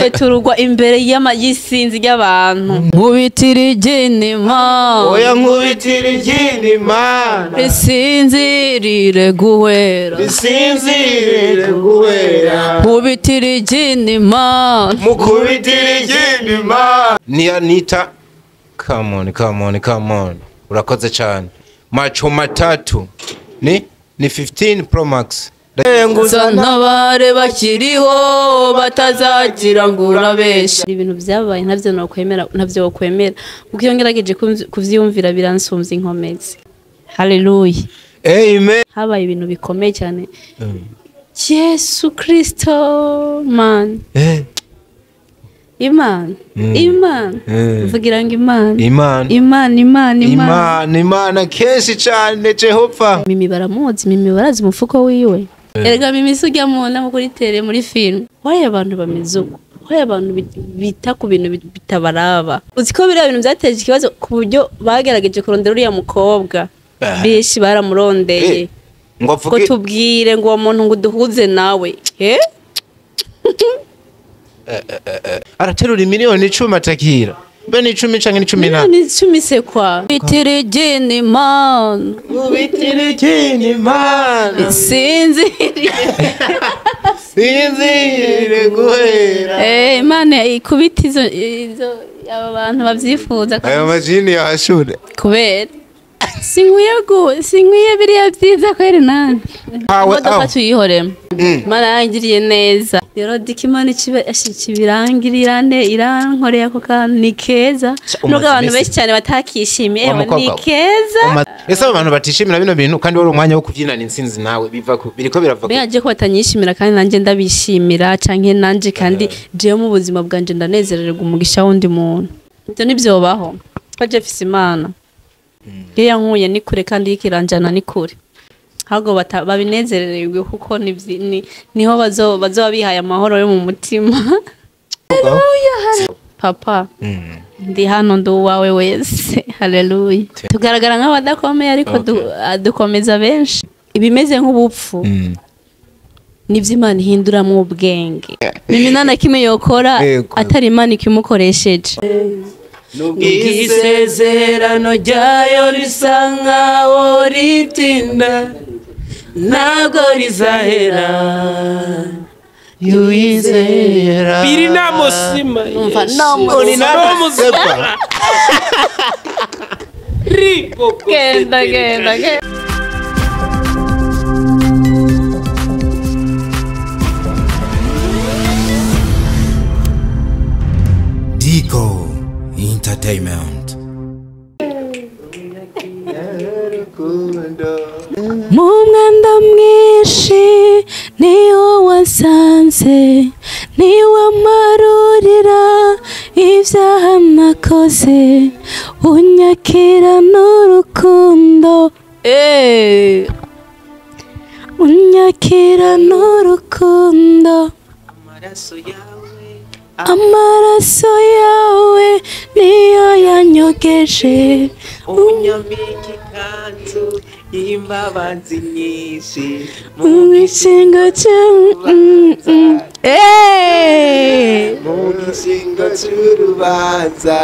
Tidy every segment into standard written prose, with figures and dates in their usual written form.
Gutetururwa imbere y'isinzi ry'abantu. Nkubitira iginima, oya nkubitira iginima, risinzirire guhera, risinzirire guhera. Nkubitira iginima, mukubitira iginima. Ni Anita, come on, come on, come on. Urakoze cyane. Macho matatu ni 15 Pro Max. Ntabare bakiriho batazagira ngo urabesha. Ibintu byabaye ntavyo nokwemera, ntavyo wokwemera. Kuko iyo ngerageje kuvyiyumvira biransumvya inkomezi. Hallelujah. Amen. Habaye ibintu bikomeye cyane. Yesu Kristo man. Imana, Imana, mvugira ngo Imana, Imana, Imana, Imana, Imana, Imana kenshi cyane Jehova. Mimi baramuzi, Mimi barazi umufuko wiwe. Erega Mimi sujya mubona kuri tele muri film. Waye abantu bameze uko, waye abantu bita ku bintu bitabaraba. Uzi ko biriya bintu byateje ikibazo ku buryo bagerageje kurondera uriya mukobwa. Bishi baramurondeye. Ngo avuge, ngo tubwire ngo uwo muntu ngo duhuze nawe. Araterura miliyoni 10 atakira. Mbe ni 10 canke ni 10 na? Ni 10 se kwa. Bitirigini man. Bitirigini man. Sinzirire. Sinzirire guhera. Imana ikubita izo aba bantu bavyifuza. Ayo majini yashure. Kubera sinkwiye biriya byiza kweri nani. Imodoka tuyihoremo. Imana yangiriye neza. Rero dika Imana ikibirangirira irankoreye ako kantu ni keza. Nubwo abantu benshi cyane batakishimiye, ni keza. Ese abo bantu batishimira bino bintu kandi wari umwanya wo kubyinana intsinzi nawe biva ku biriko birava. Mbega ko batanyishimira kandi nanjye ndabishimira canke nanje kandi jewe mu buzima bwanje ndanezererwa umugisha wundi muntu. Ibyo nivyobaho. Ko je mfise Imana. Iyo yankuye ni kure kandi ikiranjana ni kure. Ahubwo babinezererwe kuko niho bazoba bihaye amahoro yo mu mutima. Papa, ndi hano ndi uwawe wese. Haleluya. Tugaragara nk'abadakomeye ariko dukomeza benshi. Ibimeze nk'ubupfu nivyo Imana ihinduramwo ubwenge. Mimi nta na kimwe yokora atari Imana ikimukoresheje. Isezerano ryayo risa nkaho ritinda, ntabwo rizahera. Yuizera. Biri na musima. Umva no musima. Ripo. Genda genda genda. Dico Entertainment. Mu mwanda mwinshi niwo wasanze, niwo marurira ibyaha nakoze, unyakira n'urukundo. Unyakira n'urukundo. Amaraso yawe niyo yanyogeje, unyambika ikanzu y'imbabazi nyinshi mu gishingo mu gishingo cy'urubanza.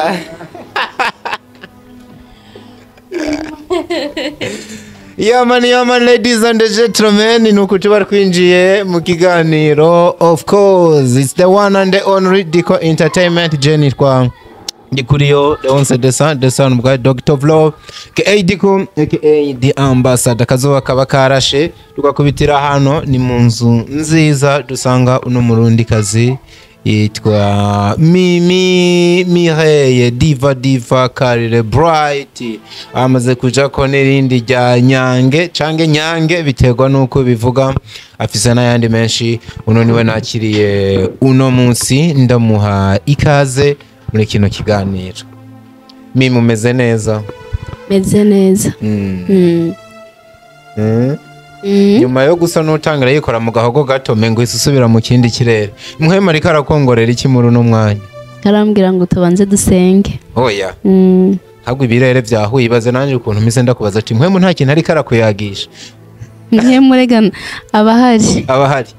Yeah man, ladies and gentlemen, nuko tuba twinjiye mu kiganiro. Of course, it's the one and the only Dico Entertainment. Jenny kwa Ndikuriyo, the onse the son bwa Dr. Vlog, aka Dico, aka the ambassador. Kazuba kaba karashe tukakubitira hano ni mu nzu nziza dusanga uno murundi kazi yitwa Mimi Mireille Diva Karire Bright. Amaze kuja ko n'irindi rya Nyange cange Nyange biterwa nuko bivuga, afise n'ayandi menshi. Uno niwe nakiriye uno munsi, ndamuha ikaze muri kino kiganiro. Mimi umeze neza? Meze neza. Nyuma yo gusa n'utangira yikora mu gahogo gato mengo isusubira mu kindi kirere. Muhema ariko arakongorera iki muri uno mwanya? Karambwira ngo tubanze dusenge. Oya. Ntabwo ibirere byahuye, ibaze nanje ukuntu mise ndakubaza ati Muhemu nta kintu ariko arakuyagisha. Niye muregana abahari. Abahari.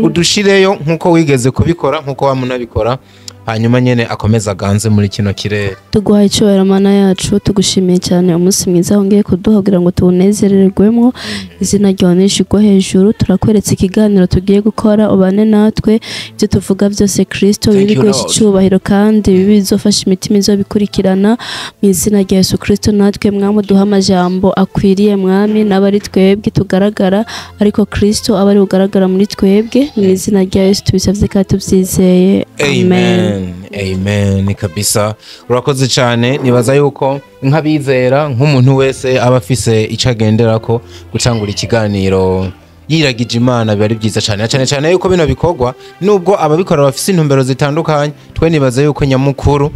Udushireyo nkuko wigeze kubikora, nkuko wamunabikora, hanyuma nyene akomeza aganze muri kino kirere. Tuguhaye icyubahiro Mana yacu, tugushimiye cyane umunsi mwiza wongeye kuduha kugira ngo tuwunezererwemo. Izina ryawe nishigwe hejuru. Turakweretse ikiganiro tugiye gukora, ubane natwe, ibyo tuvuga byose Kristo Thank you, bibiguhesha Lord. icyubahiro kandi bibe bizofasha imitima izobikurikirana mu izina rya Yesu Kristo. Natwe Mwami uduhe amajambo akwiriye Mwami, n'abari twebwe tugaragara, ariko Kristo aba ari ugaragara muri twebwe. Mu izina rya Yesu tubisabye kandi tubyizeye, amen. Amen. Amen kabisa. Urakoze cyane. Nibaza yuko nk'abizera, nk'umuntu wese aba afise icyo agenderako, gutangura ikiganiro yiragije Imana biba ari byiza cyane, cyane cyane yuko bino bikorwa nubwo ababikora bafise intumbero zitandukanye, twe nibaza yuko nyamukuru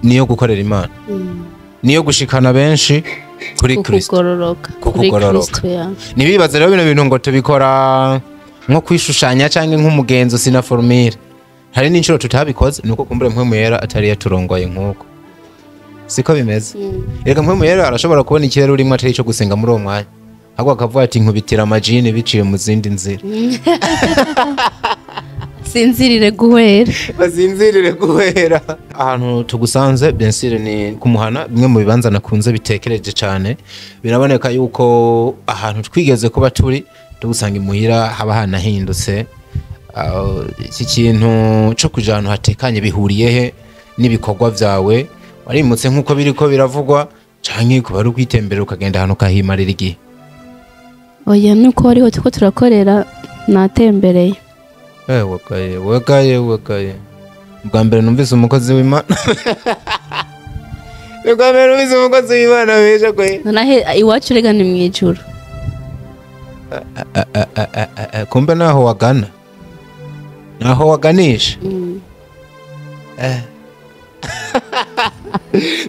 niyo gukorera Imana, niyo gushikana benshi kuri Kristo, kukugororoka Ku kuri kugororoka. Kristo, ya. Ntibibaze rero bino bintu ngo tubikora nko kwishushanya cyangwa nk'umugenzo, sina formule. Hari n'inshuro tutabikoze nuko kumbure Mpwemu Yera atari yaturongoye, nk'uko siko bimeze. Reka, Mpwemu Yera arashobora kubona ikirere urimo atari icyo gusenga muri uwo mwanya, ahubwo akavuga ati nkubitira amajini biciye mu zindi nzira. Sinzirire guhera. Basinzirire guhera. Ahantu tugusanze, bien sûr, ni kumuhana, bimwe mu bibanza nakunze bitekereje cyane. Biraboneka yuko ahantu twigeze kuba turi tugusanga imuhira haba hanahindutse. Iki kintu cyo kuja ahantu hatekanye bihuriye he n'ibikorwa vyawe? Warimutse nk'uko biriko biravugwa, canke kuba ari ukwitembera ukagenda ahantu ukahimarira igihe? Oya, nuko hariho turiko turakorera, natembereye. Wagaye wagaye wagaye, bwa mbere numvise umukozi w'Imana, ni bwa mbere numvise umukozi w'Imana besha kwe. Nonahe iwacu rega ni mw'ijuru. Kumbe naho wagana, naho waganisha.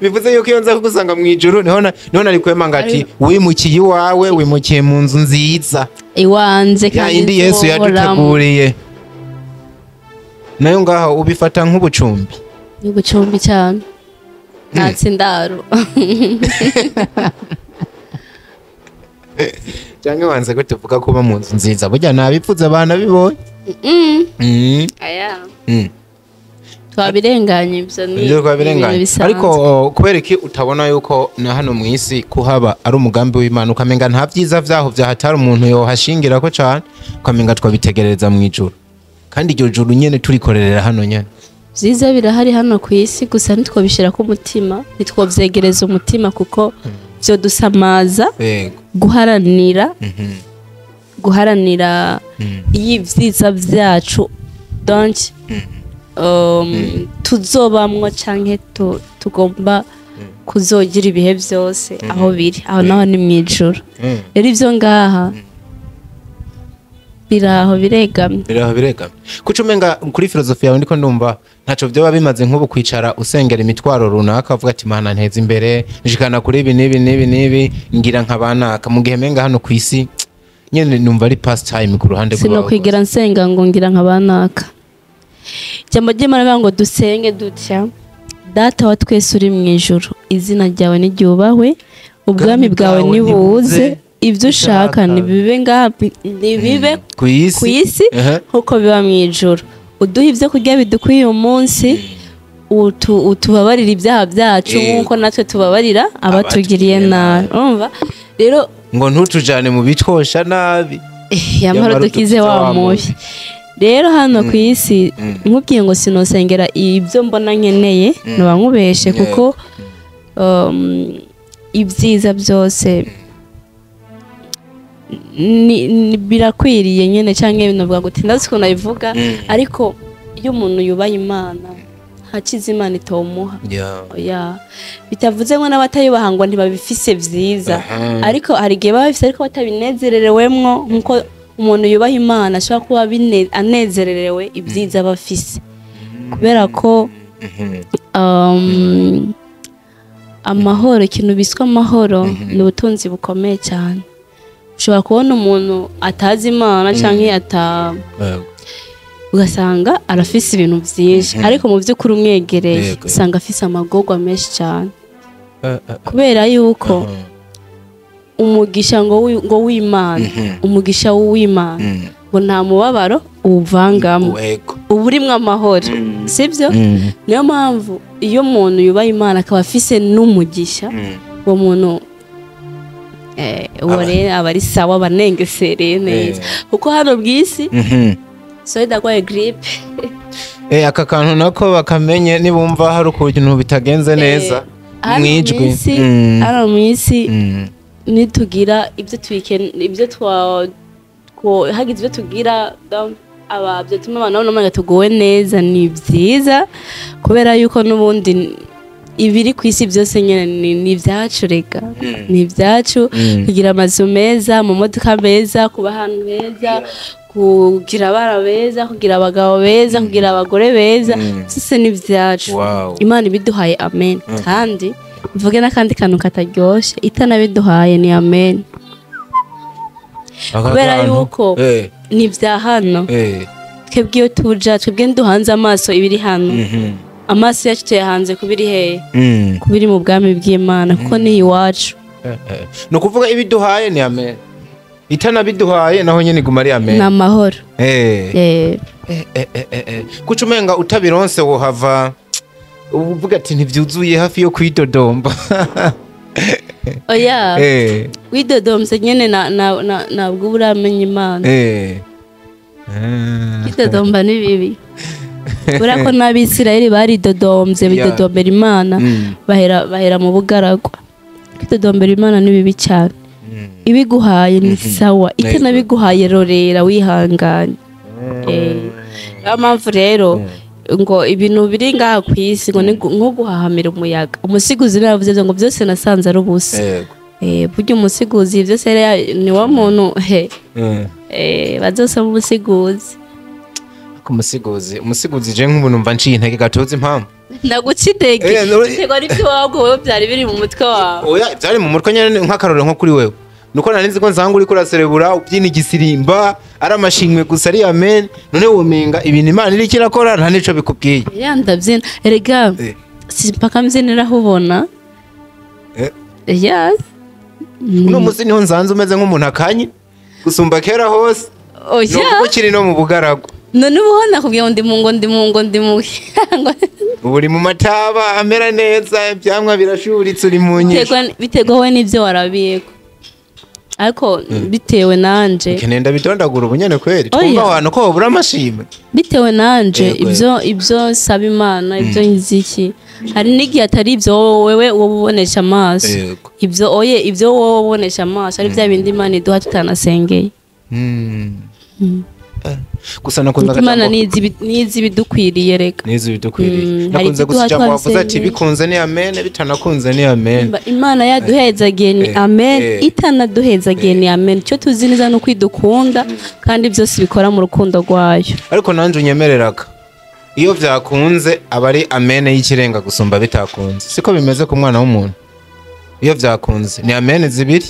Bivuze yuko iyo nza kugusanga mu ijuru niho nari kwemanga ati wimukiye iwawe, wimukiye mu nzu nziza. Iwanje Ya kandi yindi Yesu nzohoramo. yaduteguriye. Nayo ngaho ubifata nk'ubucumbi? Ni ubucumbi cyane, ntatse indaro. Cyangwa wanze ko tuvuga kuba mu nzu nziza? Burya nabipfuze abana bibonye. Aya, twabirenganye ibyo, ni Ibyo twabirenganye. ibintu bisanzwe. Ariko kubera iki utabona yuko na hano mu isi kuhaba ari umugambi w'Imana, ukamenga nta byiza vyaho vyahatari umuntu yohashingira ko cane, ukamenga twabitegerereza mu ijuru, kandi iryo juru nyene turikorerera hano nyene? Vyiza birahari hano ku isi, gusa ntitwobishira ku mutima, ntitwovyegereza umutima, kuko vyo dusamaza guharanira guharanira iyo ibyiza byacu, donc tuzobamwo canke tugomba kuzogira ibihe byose aho biri, aho naho ni mu ijuru. Rero ivyo ngaha biraho biregamye. Biraho biregamye. Kuco umenga kuri filozofi yawe ndiko ndumva ntaco vyoba bimaze nk'ubu kwicara usengera imitwaro runaka, uvuga ati Mana nteza imbere, nshikana kuri ibi n'ibi n'ibi n'ibi, ngira nkabanaka, mu gihe menga hano ku isi nyene numva ari pastime ku ruhande rwawe? Sinokwigera nsenga ngo ngira nka banaka. Ijambo ry'Imana rivuga ngo dusenge dutya: Data wa twese uri mu ijuru, izina ryawe niryubahwe, ubwami bwawe nibuze, ibyo ushaka nibibe ngaha, nibibe ku isi ku isi nkuko biba mu ijuru. Uduhe ibyo kurya bidukwiye uyu munsi, utubabarire ibyaha byacu nk'uko natwe tubabarira abatugiriye nabi. Urumva rero, ngo ntutujane mu bitwosha nabi. Yamara Yamara dukize udukize wa wa mubi. Rero hano ku isi, nkubwiye ngo sinosengera ibyo mbona nkeneye, ntuba nkubeshe, kuko ibyiza byose birakwiriye nyine, cyangwa navuga ngo ndazi ukuntu abivuga, ariko iyo umuntu yubaha Imana nta cyiza Imana itomuha. Oya, bitavuze ngo n'abatayubaha ngo ntibabifise vyiza, ariko hari igihe baba bafise ariko batabinezererewemwo nkuko umuntu yubaha Imana ashobora kuba anezererewe ibyiza aba afise, kubera ko amahoro, ikintu biswa amahoro, ni ubutunzi bukomeye cyane. Ushobora kubona umuntu atazi Imana cyangwa ata, ugasanga arafise ibintu byinshi, ariko mu by'ukuri umwegereye usanga afise amagorwa menshi cyane, kubera yuko Umugisha ngo w'Imana, umugisha w'Imana ngo nta mubabaro uwuvangamo, uba urimwo amahoro, sibyo? Niyo mpamvu iyo umuntu yubaha Imana akaba afise n'umugisha, uwo muntu uwo rero aba ari sawa, aba anengesereye neza, kuko hano bw'isi so idagwaye grippe. Aka kantu nako bakamenye nibumva hari ukuntu bitagenze neza mwijwi. Hano mw'isi nitugira ibyo twike, ibyo twa hagize ibyo tugira aba byatuma abantu babona umenga tuguwe neza, ni byiza kubera yuko n'ubundi ibiri ku isi byose nyine ni ibyacu, reka ni ibyacu. Kugira amazu meza, mu modoka meza, kuba ahantu heza, kugira abana beza, kugira abagabo beza, kugira abagore beza, byose ni ibyacu. Imana ibiduhaye, amen. Kandi mvuge n'akandi kantu kataryoshe, itanabiduhaye ni amen, kubera yuko ni ibya hano. Twebwe iyo tuja, twebwe nduhanze amaso ibiri hano, amaso yacu tuyahanze kubiri hehe? Kubiri mu bwami bw'Imana, kuko ni iwacu. Ni ukuvuga ibiduhaye ni amen, itanabiduhaye naho nyine iguma ari amen, ni amahoro. Kuca umenga utabironse wohava uvuga ati ntibyuzuye, hafi yo kwidodomba. Oya, widodomse nyine ntabwo uba uramenya Imana. Kwidodomba ni bibi, kubera ko n'Abisirayeli baridodombye, bidodombera Imana, bahera mu bugaragwa. Kwidodombera Imana ni bibi cyane. Ibiguhaye ni sawa, itanabiguhaye rorera wihanganye. Niyo mpamvu rero ngo ibintu biri ngaha ku isi ngo nko guhahamira umuyaga. Umusiguzi naravuze ngo byose nasanze ari ubusa. Burya umusiguzi byose ni wa muntu bazosaba umusiguzi. Umusiguzi je nk'ubu numva nciye intege gatozi impamvu ndaguca intege, intego ari byo wawe byari biri mu mutwe wawe. Oya, byari mu mutwe nyene, nk'akarorero nko kuri wewe nuko nari nzi ko nsanga uri kuraserebura ubyina igisirimba ari amashimwe gusa ari amen, none womenga ibintu Imana iri kirakora nta nico bikubwiye. Ya ndabyina erega, si mpaka mbyinira aho ubona. Yes. Uno musi niho nsanze umeze nk'umuntu akanye gusumba kera hose. Oya, ukiri no mu bugaragwa. None ubu nakubwiye ngo ndi mu uri mu mataba amera neza, ibyamwa birashuritse, uri mu nyishu. Biterwa we n'ibyo warabiyeko, ariko bitewe nanje ukenenda bitondagura ubunyene kweri, twumva abantu ko babura amashimwe. Bitewe nanje ibyo nsaba Imana, ibyo nziki, hari n'igihe atari ibyo wewe ubonesha amaso, ibyo oye ibyo wowe ubonesha amaso ari bya bindi Imana iduha tutanasengeye. Gusa nakunze Imana nizi bidukwiriye, reka nizi bidukwiriye. Nakunze gusa ijambo wavuze ati bikunze ni amen, bitanakunze ni amen. Imana yaduhezagiye ni amen, itanaduhezagiye ni amen. Icyo tuzi neza ni ukwidukunda kandi byose bikora mu rukundo rwayo. Ariko nanje unyemereraga iyo vyakunze aba ari amen y'ikirenga gusumba bitakunze. Siko bimeze ku mwana w'umuntu, iyo vyakunze ni amen zibiri,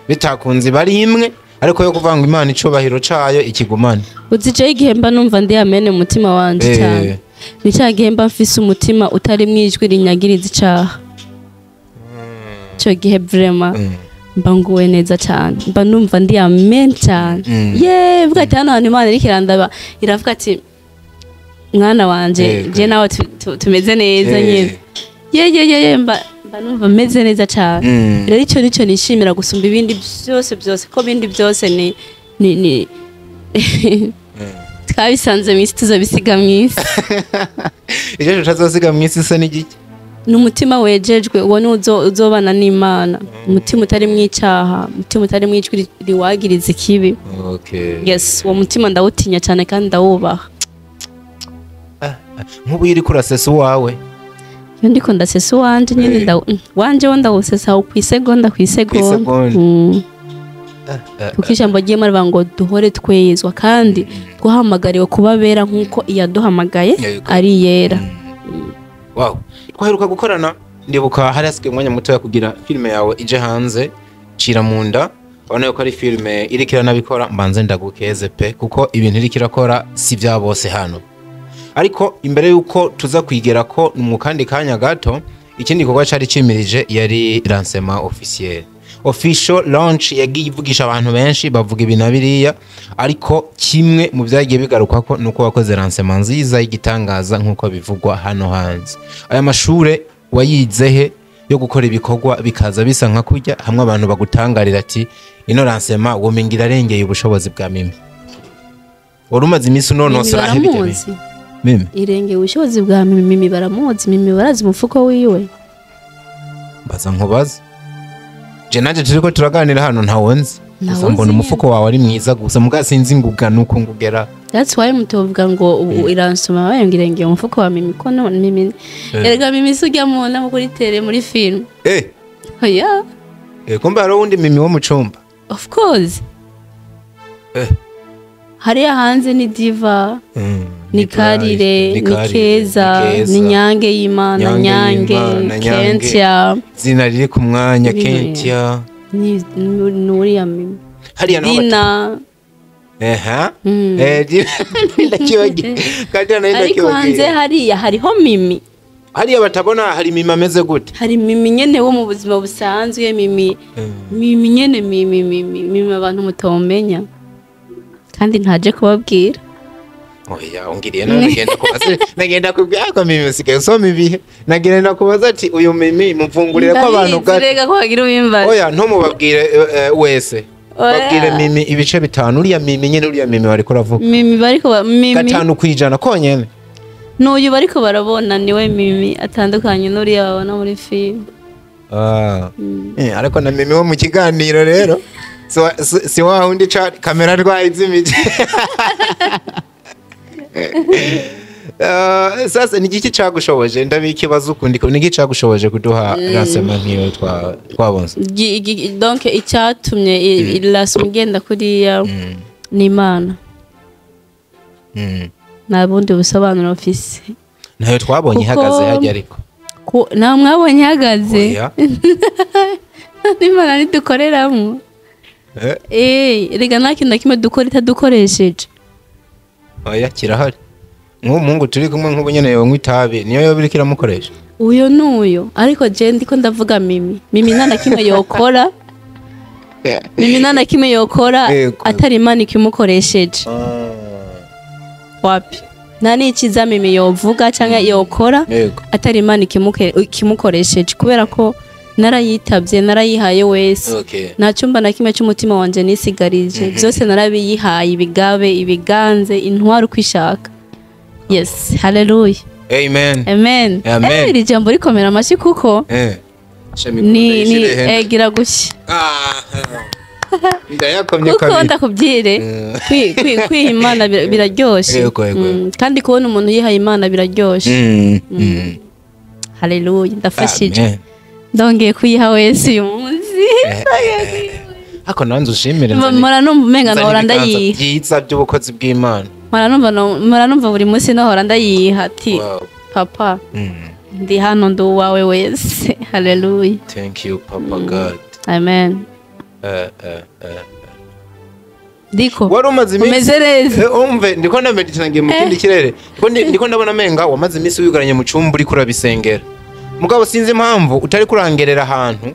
bitakunze bari imwe, ariko yo kuvanga Imana icubahiro cayo ikigumane. Uzice igihe mba numva ndi amen mu mutima wanje cyane, ni cya gihe mba mfise umutima utari mwijwi rinyagiriza icaha. Ico gihe vraiment mba nguwe neza cyane, mba numva ndi amen cyane. Ye vuga ati hano Imana iriko irandaba, iravuga ati mwana wanje je nawe tumeze neza nyine. Ye mba numva meze neza cyane. Rero icyo nicyo nishimira gusumba ibindi byose, ko bindi byose ni twabisanze mw'isi tuzobisiga mw'isi. Icyo tutazosiga mw'isi se ni giki? Ni umutima wejejwe, uwo ni uzobana n'Imana, umutima utari mw'icyaha, umutima utari mw'ijwi riwagiriza ikibi. Yes, uwo mutima ndawutinya cyane kandi ndawubaha. Nk'ubu iri kurasesa uwawe? Iyo ndiko ndasesa uwanje nyine, wanje wo ndawusesa kw'isegonda kw'isegonda. Kuko ijambo ry'Imana rivuga ngo duhore twezwa, kandi twahamagariwe kuba bera nk'uko iyaduhamagaye ari yera. Wow, twaheruka gukorana, ndibuka hari hasigaye umwanya muto kugira filime yawe ije hanze, Cira mu nda. Urabona yuko ari filime iriko iranabikora, mbanze ndagukeze pe, kuko ibintu iriko irakora si bya bose hano. Ariko imbere yuko tuza kwigera ko mu kandi kanya gato, ikindi gikorwa cari cimirije yari lancement officiel. Official launch yagiye ivugisha abantu benshi, bavuga ibi na biriya, ariko kimwe mu byagiye bigaruka ko nuko wakoze lancement nziza y'igitangaza nk'uko bivugwa hano hanze. Aya mashure wayize he yo gukora ibikorwa bikaza bisa nka kurya, hamwe abantu bagutangarira ati ino lancement womenga irarengeye ubushobozi bwa Mimi? Wari umaze iminsi Mimi unonosora aho ibijya? baramuzi. Mimi Irengeye ubushobozi bwa Mimi? Mimi baramuzi, Mimi barazi umufuko wiwe. Mbaza nkubaza, je nanje turiko turaganira hano ntawo nzi. Ntawo Gusa mbona uzi. Umufuko wawe ari mwiza gusa, muga sinzi ngugana uko ngugera. That's why mutovuga ngo ubu iransoma bayo ngo irengeye umufuko wa Mimi, ko no Mimi, erega Mimi si ujya mu nama kuri télé muri film. Oya. Kumbe hari uwundi Mimi wo mu cumba? Of course. Hariya hanze ni Diva, ni Karire, ni Keza, ni Nyange y'Imana. Nyange Nyange. y'Imana, Nyange. Kentia. Zina riri ku mwanya. Bino. Kentia. Ni nuriya Mimi. Hariya naho Dina. Eha, ndakibagiye kandi nayo. Ariko hanze Ndakibagiye. hariya hariho Mimi. Hariya batabona hari Mimi ameze gute? Hari Mimi nyene wo mu buzima busanzwe, Mimi, Mimi nyene, Mimi, Mimi, Mimi abantu mutomenya kandi ntaje kubabwira. Oya, ungiriye nawe, nagenda kubaza, nagenda kubwira ko Mimi usigaye usoma ibihe, nagenda kubaza ati uyu Mimi mumfungurire ko abantu Ndabizi, rega ko hagira ubimbaza. Oya, ntumubabwire wese. Oya. Babwire Mimi ibice 5, uriya Mimi nyene, uriya Mimi bariko uravuga. Mimi bariko Mimi 5% konyene. N'uyu bariko barabona niwe Mimi, atandukanye n'uriya babona muri film. Ah. Ariko na Mimi wo mu kiganiro rero si wa wundi ca kamera rwayizimije. Sasa ni igiki cagushoboje, ndabikibaza ukundi, ni igiki cagushoboje kuduha lancement nk'iyo twabonze? Donc icyatumye lancement igenda kuriya ni Imana. Nta bundi busobanuro mfise. Ntayo twabonye ihagaze hajya ariko. Nta mwabonye ihagaze? Oya. N'Imana ntidukoreramo. Rega nta kintu na kimwe dukora itadukoresheje. Oya, kirahari. Nk'umuhungu turi kumwe nk'ubu nyene yonywa itabi, niyo yoba iriko iramukoresha. Uyo n'uyo, ariko je ndiko ndavuga Mimi. Mimi nta na kimwe yokora, Mimi nta na kimwe yokora atari Imana ikimukoresheje. Wapi, nta n'ikiza Mimi yovuga cyangwa yokora atari Imana ikimukoresheje, kubera ko narayitabye, narayihaye wese. Nta cyumba na kimwe cy'umutima wanje nisigarije, byose narabiyihaye, ibigabe, ibiganze, intwaro uko ishaka. Yes, haleluya. Amen. Amen. Amen. Iri jambo rikomera amashyi kuko ni egira gushya. Ndayakomye Kuko kabiri. Ndakubwire, kwiha Imana biraryoshe. Yego, yego. Kandi kubona umuntu yihaye Imana biraryoshe. Haleluya, ndafashije. Amen. Ndongeye kuyiha wese uyu munsi. Ako nanze ushimire. Mpora numva umenga Nzanye nahora ibiganza ndayiha. byiza by'ubukozi bw'Imana. Mpora numva buri munsi nahora ndayiha ati papa, ndi hano, ndi uwawe wese. Haleluya. Thank you, Papa God. Amen. Diko, Wari umaze iminsi umeze neza? Umve, ndiko ndamedita, ngiye mu kindi kirere. Ndiko ndabona menga wamaze iminsi wigaranye mu cumba uriko urabisengera, mugabo sinzi impamvu utari kurangerera ahantu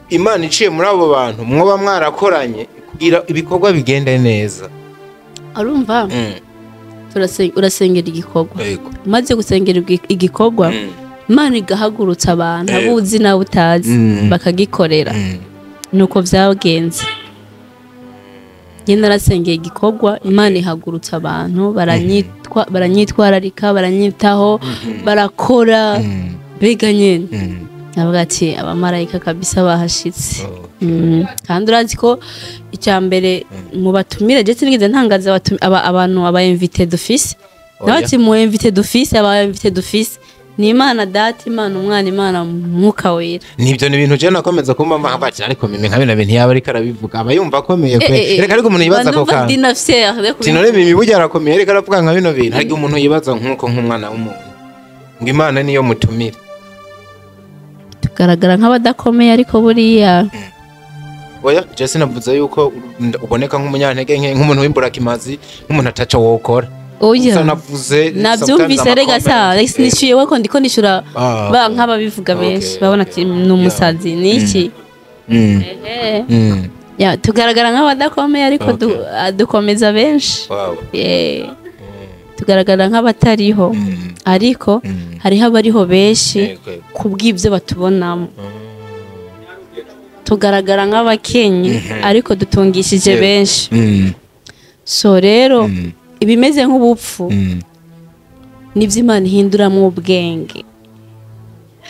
Imana iciye muri abo bantu mwoba mwarakoranye kugira ibikorwa bigende neza. Urumva, urasengera igikorwa. Umaze gusengera igikorwa, Imana igahagurutsa abantu abuzi nawe utazi, bakagikorera. Nuko vyagenze. Njye narasengeye igikorwa, Imana ihagurutsa abantu, baranyitwararika, baranyitaho, barakora. Mbega nyene, navuga ati abamarayika kabisa bahashitse. Kandi urazi ko icya mbere mu batumire, je sinigeze ntangaza abantu, aba invité d'office. Oya. Nawe ati mu invité d'office, aba invité d'office ni Imana Data, Imana Umwana, Imana Mwuka Wera. Nibyo, ni ibintu je nakomeza kumva mpamvu, ariko Mimi nka bino bintu yaba ariko arabivuga aba yumva akomeye kwe. Reka, ariko umuntu yibaza ako Numva kantu. ndi na fier yo Ati none Mimi burya arakomeye, ariko aravuga nka bino bintu. Hari igihe umuntu yibaza nk'uko nk'umwana w'umuntu ngo Imana niyo mutumire. Tugaragara nk'abadakomeye, ariko buriya Oya, je sinavuze yuko uboneka nk'umunyantege nke, nk'umuntu w'imburakimazi, nk'umuntu ataco wokora. Oya. Gusa navuze Nabyumvise sometimes rega sa ama comments. Nishyuye we ko ndiko nishura Ah, ba okay. nk'ababivuga benshi babona ati ni umusazi, ni iki? Ya, tugaragara nk'abadakomeye ariko dukomeza benshi. Tugaragara nk'abatariho ariko hariho abariho benshi kubw'ibyo batubonamo. Tugaragara nk'abakenyi ariko dutungishije benshi. So rero ibimeze nk'ubupfu nibyo Imana ihinduramo ubwenge.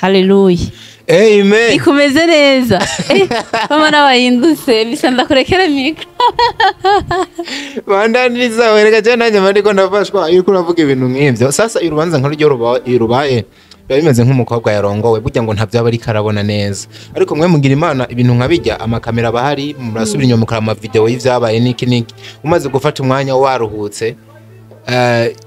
Haleluya. Amen. Ikomeze neza. Mama n'abahindutse bisa ndakurekera mikro. Bandaniriza wereka cyane nanjye mariko ndafashwa iyo uravuga ibintu nk'ivyo. Sasa irubanza nk'uryo rubaye biba bimeze nk'umukobwa yarongowe burya ngo ntavyaba ariko arabona neza. Ariko mwe mugira Imana ibintu nkabijya amakamera bahari murasubira inyuma mukara ama video y'ivyabaye niki niki. Umaze gufata umwanya waruhutse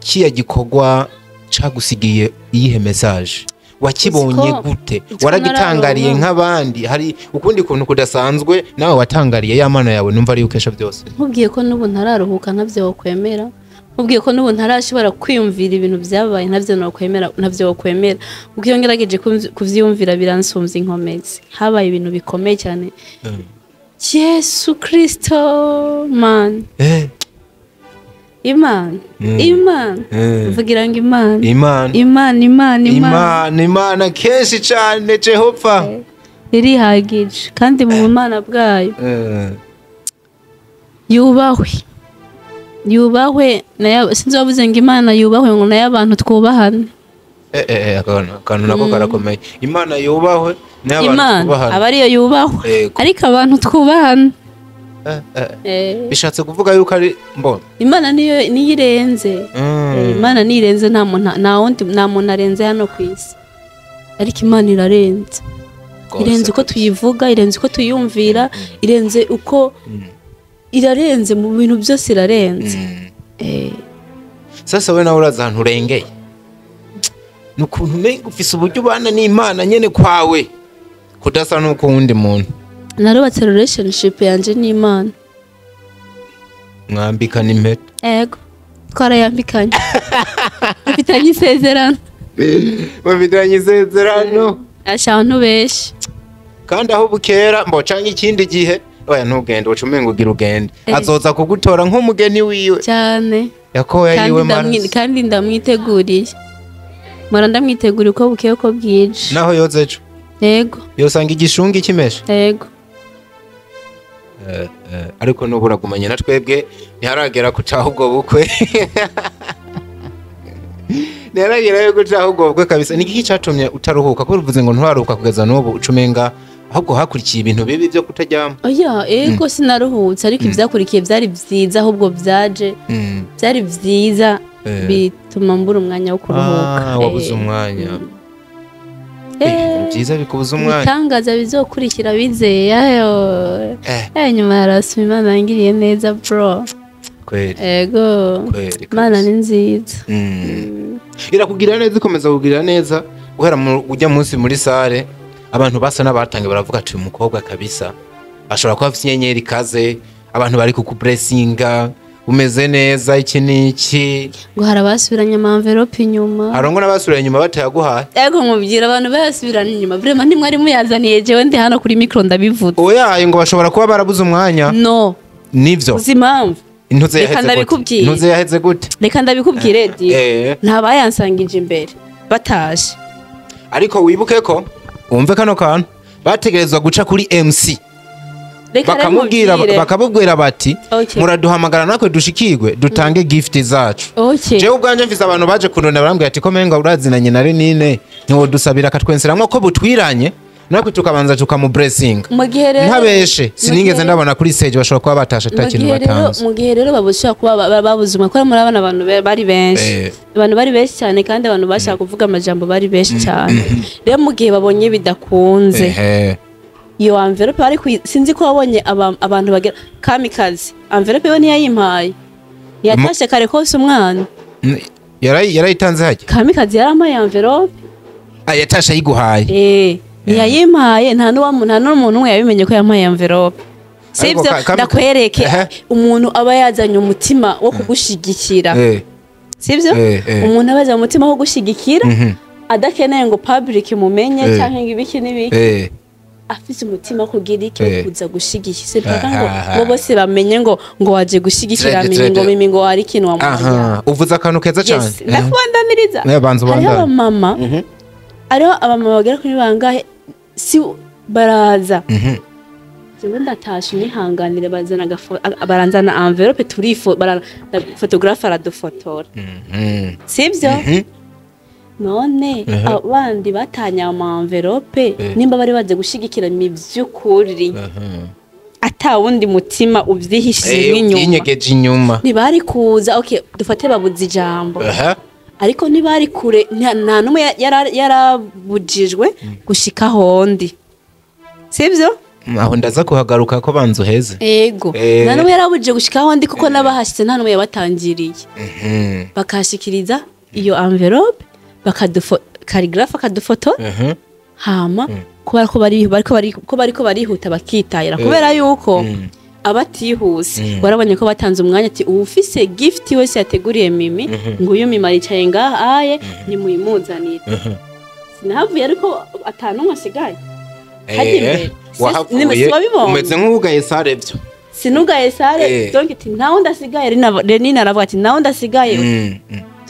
kiya gikorwa cagusigiye iyihe message? Wakibonye gute? Waragitangariye nk'abandi? Hari ukundi kuntu kudasanzwe nawe watangariye ya mana yawe numva ari ukesha byose? Nkubwiye ko n'ubu ntararuhuka ntavyo wokwemera. Nkubwiye ko n'ubu ntarashobora kwiyumvira ibintu byabaye ntavyo nokwemera, ntavyo wokwemera. Uko iyo ngerageje kuvyiyumvira biransumvya inkomezi. Habaye ibintu bikomeye cyane. Yesu Kristo man. Imana, Imana, mvugira ngo Imana, Imana, Imana, Imana, Imana, Imana kenshi cyane Jehova irihagije kandi mu Imana bwayo yubahwe, yubahwe. Sinzi wavuze ngo Imana yubahwe ngo nayo abantu twubahane. Akantu nako karakomeye. Imana yubahwe nayo abantu twubahane. Aba ariyo yubahwe ariko abantu twubahane. Bishatse kuvuga yuko ari mbona Imana niyo irenze. Imana niyo irenze, nta muntu nta muntu arenze hano ku isi, ariko Imana irarenze. Irenze uko tuyivuga, irenze uko tuyumvira, irenze uko irarenze mu bintu byose irarenze. Sasa we nawe uraza ahantu urengeye, nukuntu umenga ufise uburyo ubana n'Imana nyene kwawe kudasa n'uko wundi muntu. Narubatse relationship yanje n'Imana. Mwambikana impeta? Ego, twarayambikanye. Mufitanye isezerano. Mufitanye isezerano. Ashantu benshi. Kandi aho bukera mbo canke ikindi gihe oya ntugende uca umenga ugira ugende. Azoza kugutora nk'umugeni wiwe. Cyane. Yakoya yiwe maraso. Kandi ndamwiteguriye. Mora ndamwiteguriye uko bukeye uko bwije. Naho yoza ejo? Yego. Yosanga igishungi kimeshe? Yego. Ariko n'ubu uragumanye na twebwe ntiharagera kucaho ubwo bukwe. Ntiharagera yo kucaho ubwo bukwe kabisa. Ni iki catumye utaruhuka? Kuko uvuze ngo nturaruhuka kugeza n'ubu ucumenga ahubwo hakurikiye ibintu bibi byo kutaryama. Oya, ego sinaruhutse ariko ivyakurikiye byari vyiza, ahubwo byaje byari vyiza bituma mbura umwanya wo kuruhuka. Wabuze umwanya. Byiza bikubuza umwanya. Ibitangaza bizokurikira bizeye. Nyuma yarasuma Imana yangiriye neza bro. Kweli. Ego. Imana ni nziza. Irakugira neza, ikomeza kugira neza guhera ujya munsi muri sare abantu basa n'abatangiye baravuga ati umukobwa kabisa ashobora kuba afite inyenyeri ikaze, abantu bari kukublessinga umeze neza iki niki. Ngo hari abasubiranye ama envelope inyuma. Harongo n'abasubiranye inyuma batayaguhaye. Ego nkubwira abantu bayasubiranye inyuma. Vraiment ntimwari muyazaniye jewe ndi hano kuri micro ndabivuze. Oya ngo bashobora kuba barabuze umwanya. No. Nivyo. Uzi impamvu? Intuze yaheze gute? Intuze yaheze gute? Reka ndabikubwire di. Ntabayansangije imbere bataje. Ariko wibuke ko umve kano kantu bategerezwa guca kuri MC. Bakamubwira bati muraduhamagara natwe dushikirwe dutange gift zacu. Jewe ubwanje mfise abantu baje kunona barambwira ati ko menga urazinanye na Renine ntiwodusabira akatwenseramwo ko butwiranye natwe tukabanza tukamublessing. Ntabeshe sinigeze ndabona kuri stage bashobora kuba batasha atakintu batanze. Mu gihe rero babushaka kuba babuzuma ko muri abana abantu bari benshi. Abantu bari benshi cyane kandi abantu bashaka kuvuga amajambo bari benshi cyane. Rero mu gihe babonye bidakunze iyo envelope ari sinzi ko wabonye abantu bagera kamikazi envelope we ntiyayimpaye yatashe kare kose umwana yarayitanze hajya kamikazi yarampaye envelope yatashe ayiguhaye ntiyayimpaye nta n'umuntu umwe yabimenye ko yampaye envelope. Sivyo ndakwereke umuntu aba yazanye umutima wo kugushigikira. Sivyo umuntu aba yazanye umutima wo kugushigikira adakeneye ngo public mumenye cyangwa ngo ibiki n'ibiki. Afise umutima wo kugira iki, wo kuza gushigikira, c'est pas ngo bose bamenye ngo waje gushigikira Mimi, ngo Mimi ngo hari ikintu wamuhaye. Aha, uvuze akantu keza cyane. Yes, ndakubandaniriza. Eh, banza Hariho ubandanye. abamama, hariho abamama bagera kuri bangahe si baraza. Jewe ndatashe, unihanganire, bazana baranzana enveloppe, turifo photographe aradufotora, sibyo? None abandi batanye ama enveloppe, nimba bari baje gushigikira mi vy'ukuri, ata wundi mutima uvyihishije inyuma, Yinyegeje inyuma, ntibari kuza. Okay, dufate babuze ijambo, ariko ntibari kure, nta n'umwe yarabujijwe gushika hondi, sibyo? Aho ndaza kuhagaruka ko banza uheze. Ego. Nta n'umwe yarabujije gushika hondi, kuko n'abahashitse nta n'umwe yabatangiriye. Bakashikiriza iyo enveloppe, bakadufo calligraphe akadufotora, hama kubera ko bari bariko bari ko bariko barihuta bakitahira, kubera yuko abatihuse warabonye ko batanze umwanya ati uwufise gift wese yateguriye Mimi, nguyu Mimi aricaye ngaha aye, nimuyimuzanire. Sinahavuye ariko atanumwe asigaye hajya imbere. Wahavuye Si wabibonye? Umeze nk'uwugaye salle byo. Sinugaye salle. Donc ati nta wundi asigaye. Renina aravuga ati nta wundi asigaye.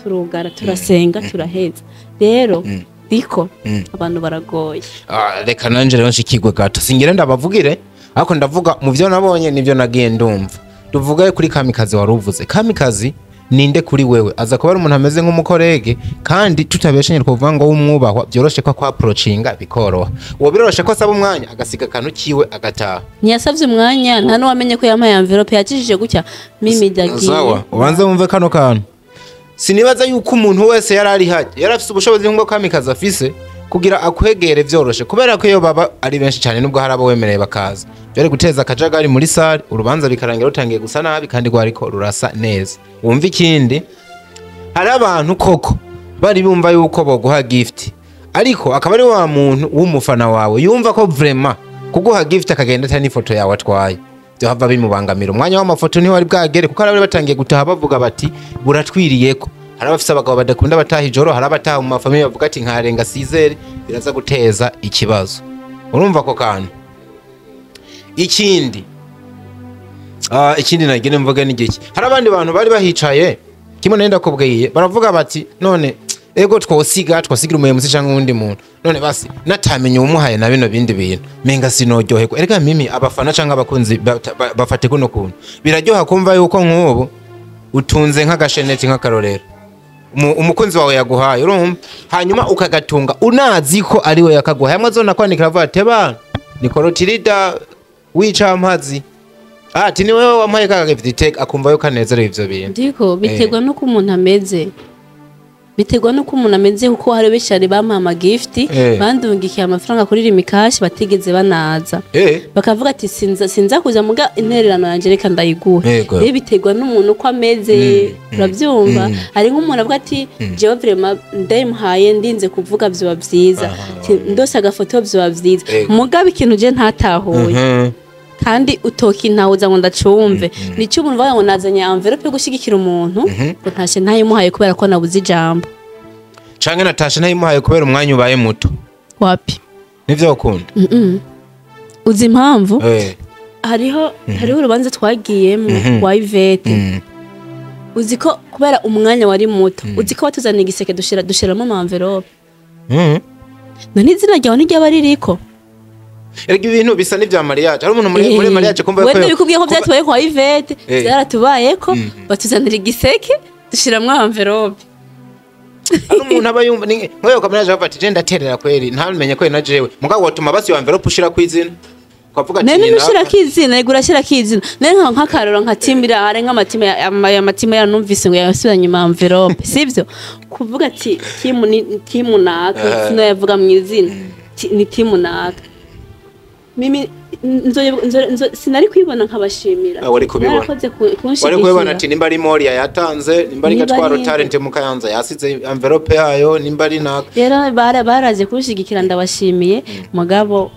Turugara, turasenga, turaheza. Rero riko abantu baragoye. Ah, reka nanje rero nshikirwe gato, singira ndabavugire, ariko ndavuga mu byo nabonye nibyo nagiye ndumva. Tuvuge kuri Kamikazi. Wari uvuze Kamikazi ninde kuri wewe? Aza kuba ari umuntu ameze nk'umu collègue, kandi tutabeshenye twovuga ngo w'umwubahwa, byoroshe ko approachinga bikoroha, uwo biroroshe ko asaba umwanya agasiga akantu kiwe agataha. Ntiyasabye umwanya, nta n'uwamenye ko yampaye enveloppe. Yakijije gutya Mimi dagiye. Sawa, ubanze wumve kano kantu. Sinibaza yuko umuntu wese yari ari hajya yari afise ubushobozi nk'ubwo Kamikazi afise kugira akwegere vyoroshe, kubera ko iyo baba ari benshi cyane, nubwo hari abo wemereye bakaza, byari guteza akajagari muri salle, urubanza bikarangira rutangiye gusa nabi kandi rwariko rurasa neza. Wumva ikindi, hari abantu koko bari bumva yuko boguha gift, ariko akaba ari wa muntu w'umufana wawe yumva ko vraiment kuguha gift akagenda atari n'ifoto yawe atwaye byohava bimubangamira. Umwanya w'amafoto ntiwari bwagere, kuko hari abari batangiye gutaha bavuga bati buratwiriyeko. Hari abafise abagabo badakunda bataha ijoro, hari abataha mu ma famille bavuga ati nkarenga sizere biraza guteza ikibazo. Urumva ako kantu? Ikindi, ikindi nagira mvuga ni giki? Hari abandi bantu bari bahicaye kimwe nari ndakubwiye, baravuga bati none ego twosiga twosigira umuyobozi cyangwa uwundi muntu, none basi natamenye uwumuhaye na bino bindi bintu menga sinuryoherwa. Erega Mimi, abafana cyangwa abakunzi bafate kuno kuntu biraryoha kumva yuko nk'ubu utunze nk'agasheneti, nk'akarorero, umukunzi wawe yaguhaye, urumva, hanyuma ukagatunga unazi ko ari we yakaguhaye, hamwe azona kwandikira avuga ati bana ni Korotirida w'icampazi, ati ni wewe wampaye ka gift, akumva yuko anezerewe ivyo bintu. Ndiko biterwa n'uko umuntu ameze, biterwa n'uko umuntu ameze, kuko hari benshi cyane bamuha ama gift, bandungikiye amafaranga kuri Lumicash, batigeze banaza, bakavuga ati sinza kuza, muga intererano yanjye reka ndayiguhe. Rero biterwa n'umuntu uko ameze, urabyumva? Hari nk'umuntu avuga ati jewe vraiment ndayimuhaye, ndinze kuvuga vyoba vyiza. Ati, ndose agafoto vyoba vyiza. Mugabo ikintu je ntatahuye, kandi utokintahuza ngo ndacumve, nico umuntu bavuga ngo nazanye enveloppe yo gushyigikira umuntu, ngo ntashe ntayimuhaye kubera ko nabuze ijambo. Canke natashe ntayimuhaye kubera umwanya ubaye muto. Wapi. Nivyo ukunda. Uzi impamvu? Hariho urubanza twagiyemo rwa Yvette. Uzi ko kubera umwanya wari muto, uzi ko batuzaniye igiseke dushiramo ama enveloppe? None izina ryawe ntiryaba ririko? Erega ibintu bisa n'ivya mariage, hari umuntu muri mariage kumva Wenda bikubwiye ko byatubaye kwa Yvette, byaratubayeko, batuzanira igiseke dushiramwo enveloppe. Hari umuntu aba yumva ni nk'ayo kamera avuga ati je ndaterera kweri, ntamenye kweri na jewe, mugabo watuma basi iyo enveloppe ushira kw'izina ukavuga ati None ni nushirako izina, yego urashirako izina. None nk'akaroro nka team hari nk'ama team ama team yaranumvise ngo yasubiranye inyuma enveloppe, sivyo? Kuvuga ati team ni team naka, sinoyavuga mu izina. Ni team naka. Mimi sinari kwibona nkabashimira. Ah, wari kubibona. Mwarakoze Wari kunshigikira. kubibona ati nimba ari Moria yatanze, nimba ari Nimba Gatwaro ari- Talent mu Kayanza yasize enveloppe yayo, nimba ari naka. Rero baraje kunshigikira, ndabashimiye, mugabo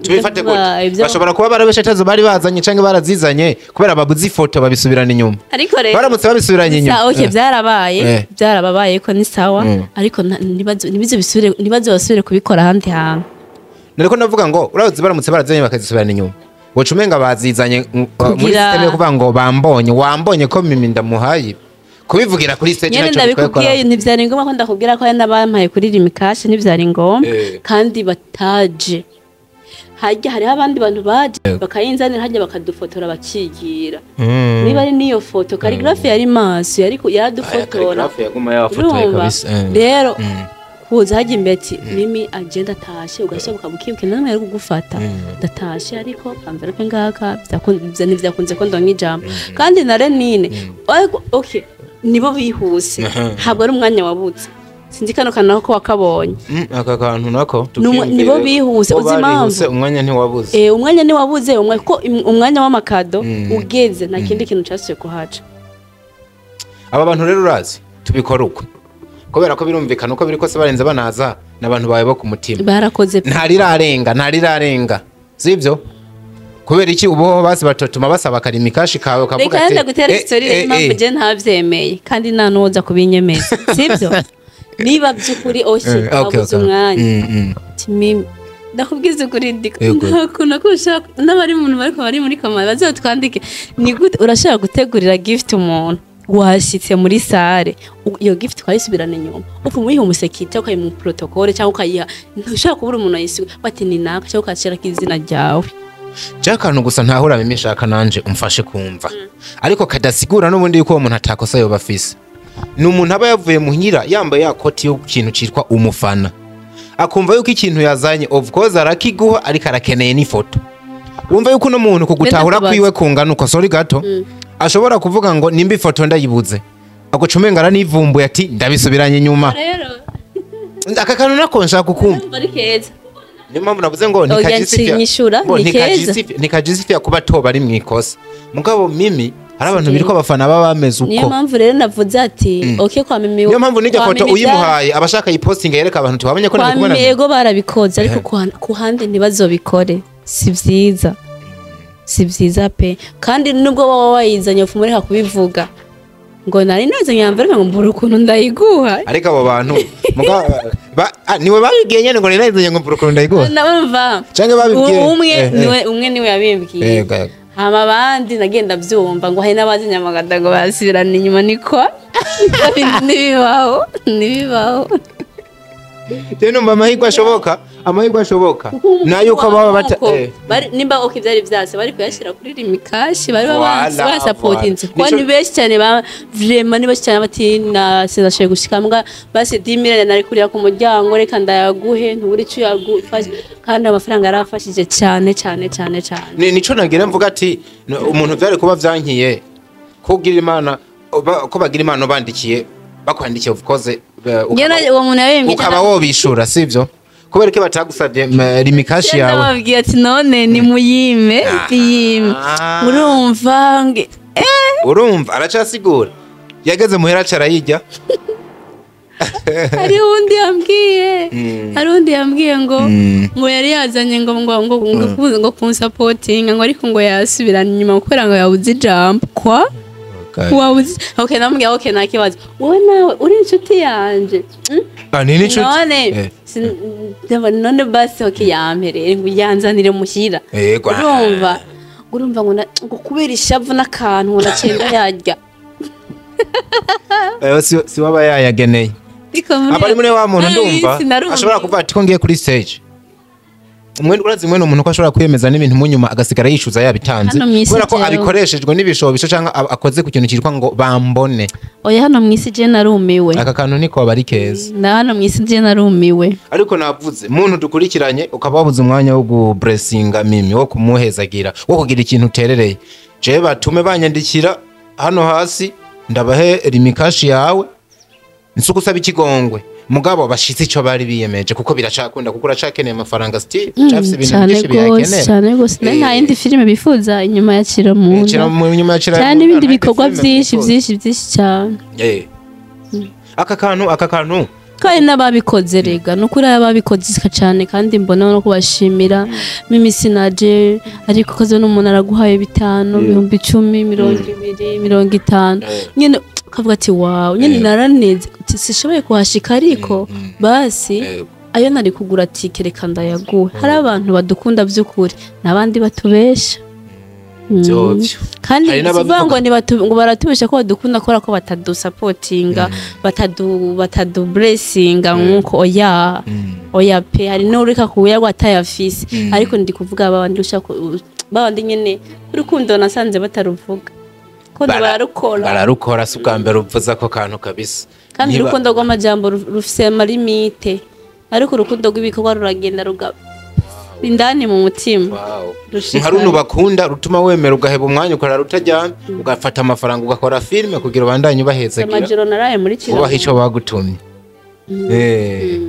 Tubifate gute? ibyo Bashobora kuba barabeshe atazo bari bazanye, canke barazizanye kubera babuze ifoto babisubirana inyuma. Ariko rero Baramutse babisubiranye inyuma. Okay, byarabaye, byarababaye ko ni sawa, ariko ntibazo bisubire, ntibazo basubire kubikora ahandi hantu. Nariko ndavuga ngo urazi baramutse barazanye bakazisubirana inyuma, woca umenga bazizanye muri system yo kuvuga ngo bambonye, wambonye ko Mimi ndamuhaye kubivugira kuri stage. Nyene Ntacyo bitwaye. ndabikubwiye, ntivyari ngombwa ko ndakubwira ko hari n'abampaye kuri Lumicash, ntivyari ngombwa. Kandi bataje harya, hariho abandi bantu baje bakayinzanira harya, bakadufotora, bakigira. Niba ari niyo foto, Khaligraph yari maso, yari yaradufotora. Khaligraph yaguma yafotoye. Urumva? Kabisa. Rero kuza hajya imbere ati Mimi agenda atashe, ugasohoka bukibuke namwe yari kugufata, ndatashe ariko enveloppe ngaka, ntivyakunze ko ndonka ijambo. Kandi na Renine ariko okay, nibo bihuse, ntabwo ari umwanya wabuze. Sinzi kano kantu nako ko wakabonye. Aka kantu nako Nibo bihuse, Bo uzi impamvu? barihuse, umwanya ntiwabuze. Umwanya ntiwabuze, ko umwanya w'amakado ugeze, nta kindi kintu cyasuye kuhaca. Aba bantu rero urazi tubikora uko, kubera ko birumvikana uko biri kose barenze banaza n'abantu bawe bo ku mutima. Barakoze pe. Ntarirarenga, ntarirarenga, sibyo? Kubera iki ubu basi batotuma basaba ka Lumicash kawe ukavuga Reka ati yenda gutera story impamvu je ntavyemeye, kandi nta n'uwoza kubinyemeza, sibyo? Niba by'ukuri oshye wabuze umwanya. Mimi, ndakubwiza ukuri, ndiko nta kuntu ko ushaka n'abari mu bariko bari muri koma bazotwandike. Ni gute urashaka gutegurira gift umuntu washyitse muri salle, iyo gift ukayisubirana inyuma, upfa umuyiha umusekirite, ukayiha protocole, cyangwa ukayiha, ntushobora kubura umuntu ayisiga bati ni naka, cyangwa ukashyirako izina ryawe. Je akantu gusa ntahura, Mimi, shaka nanje umfashe kumva, ariko kadasigura n'ubundi yuko uwo muntu atakosa yoba afise, ni umuntu aba yavuye muhira yambaye ya koti yo kintu citwa umufana, akumva yuko ikintu yazanye of course arakiguha, ariko arakeneye n'ifoto. Wumva yuko uno muntu kugutahura Ndakubaza. kwiwe kungana uko, sorry gato, ashobora kuvuga ngo nimba ifoto ndayibuze, agaca umenga aranivumbuye ati ndabisubiranye inyuma. Rero Aka kantu nako nshaka kukumva. Ndumva ari keza. Niyo mpamvu navuze ngo Oya, ntikajisifia nshyinyishura, ngo ni keza. Ntikajisifia kuba toba ari mwikosa. Mugabo Mimi, hari abantu biriko abafana baba bameze Niyo uko. mpamvu rero navuze ati okay, kwa Mimi, Niyo mpamvu n'iryo kwa foto Mimi uyimuhaye abashaka yipostinga yereka abantu tubamenye ko kwa nari kumwe na Mimi Mimi. ego barabikoze, ariko ku handi ntibazobikore, si vyiza, si vyiza pe. Kandi nubwo wowe wayizanye, ufuma ureka kubivuga ngo nari nazanye enveloppe, ngo mbura ukuntu ndayiguha. Ariko abo bantu niwe babibwiye nyene ngo ninayizanye ngo mbura ukuntu ndayiguha? Ndabumva. Canke babibwiye Umwe niwe, umwe niwe yabimbwiye. Yego, yego. Hama abandi nagenda byumva ngo hari n'abazi Nyamagata ngo basubirana inyuma. Niko ntibibaho, ntibibaho. Je numva amahirwe ashoboka, amahirwe ashoboka nayo uko baba bata Kuko nimba ok byari byase, bari kuyashyira kuri Lumicash, bari Voilà, basapotinze voilà. kuko ni benshi cyane ba vraiment, ni benshi cyane bati na sinashoboye gushika mbwa basi 10 000 nari kurira ku muryango, reka ndayaguhe, ntubure icyo yagufasha. Kandi amafaranga yarafashije cyane cyane cyane cyane. Ni nico nagira mvuga ati umuntu vyari kuba vyankiye ko ugira imana ko bagira imana bandikiye, bakwandikiye of course Njye uwo muntu yabimbwiye ukaba wobishura, sivyo? Kubera ko batagusabye Lumicash yawe. Ndababwiye ati none ni muyime yime. Ah. Urumva Urumva aracasigura yageze muhera aca arayirya. Hari undi yambwiye, hari undi yambwiye ngo yari yazanye ngo kunsapotinga, ngo ariko ngo yasubirana inyuma kubera ngo yabuze ijambo kwa wabuze. Okay, namubwiye okay, nta kibazo, wowe nawe uri inshuti yanje. Ah, ni n'inshuti. None none basi okay, yampereye ngo yanzanire muhira. Yego. Urumva ngo kubera ishavu n'akantu ngo nacenda yarya. Si waba yayageneye. Ariko muri Aba ari muri wa muntu ndumva Ay, sinarumiwe. ashobora kuvuga ati ko ngiye kuri stage, umwe urazi mwene umuntu ko ashobora kwiyemeza n'ibintu mu nyuma agasigara yishuza yabitanze Hano mw'isi kubera ko jewe. abikoreshejwe n'ibishobisho cyangwa akoze ku kintu cyitwa ngo bambone. Oya, hano mw'isi je narumiwe. Aka kantu niko aba ari keza. Na hano mw'isi je narumiwe. Ariko navuze muntu dukurikiranye, ukaba wabuze umwanya wo guburesinga Mimi, wo kumuhezagira, wo kugira ikintu uterereye, jewe batume banyandikira hano hasi ndabahe Lumicash yawe, nsi gusaba ikigongwe, mugabo bashitse ico bari biyemeje, kuko biracakunda, kuko uracakeneye amafaranga still, ucafise ibintu Cyane byinshi rwose. biyakenera. Cyane rwose. Nta yindi filime bifuza inyuma ya Kiramunda? Nyuma ya Kira Cyane Munda, n'ibindi nta yindi bikorwa filime byinshi bifuza. byinshi byinshi cyane. Aka kantu Kandi n'ababikoze rega ni ukuri, ababikoze cyane, kandi mbona no kubashimira. Mimi sinaje, ariko koze n'umuntu araguhaye 5, 10,000, 20, 50, nyine ukavuga ati wow, nyine naraneze, ati sishoboye kuhashika ariko basi. Ayo nari kugura tike, reka ndayaguhe. Hari abantu badukunda by'ukuri n'abandi batubesha. Vyovyo. Kandi Hari n'ababivuga. sivuga ngo ngo baratubesha ko badukunda kubera ko batadusapotinga, batadu blessinga nkuko, oya, oya pe. Hari n'ureka kuyagwa atayafise, ariko ndi kuvuga babandi ushaka, babandi nyene urukundo nasanze bataruvuga ko bararukora. Bararukora, si ubwa mbere uvuze ako kantu kabisa. Kandi urukundo rw'amajambo rufise ama limites, ariko urukundo rw'ibikorwa ruragenda ruga indani mu mutima. Wow. Rushika. Nka runo bakunda rutuma wemera ugaheba umwanya ukarara utaryamye, ugafata amafaranga ugakora filime kugira ubandanye ubahezagira, Amajoro naraye muri kino. ubaha ico bagutumye. Eh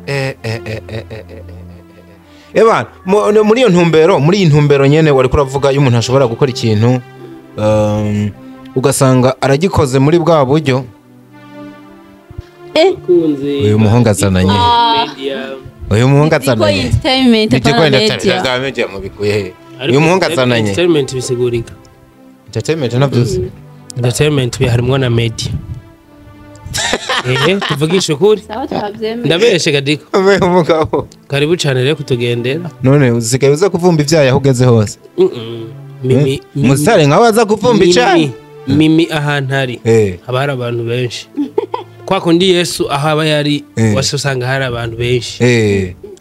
eh eh eh eh eh eh eh. Eba muri iyo ntumbero, muri iyi ntumbero nyene wariko uravuga iyo umuntu ashobora gukora ikintu, ugasanga aragikoze muri bwa buryo. Kunzi. Uyu muhungu azananye. Media. Uyu muhungu Diko azananye. Entertainment. Diko Apana Entertainment. media. Za media mubikuye he? Ariko Uyu muhungu azananye. Entertainment bisigurika. Entertainment navyose. Entertainment harimwo na media. Ehe, tuvugishe ukuri. Sawa, twabyemeye. Ndabeshe Gadiko? Uyu mugabo. Karibu cyane rero kutugendera. None usigaye uza kuvumba ivyayi aho ugeze hose? Mimi. Umusitari nkawe aza kuvumba icayi? Mimi ahantu ari haba hari abantu benshi. Kwa kundi Yesu aho aba yari wese usanga hari abantu benshi.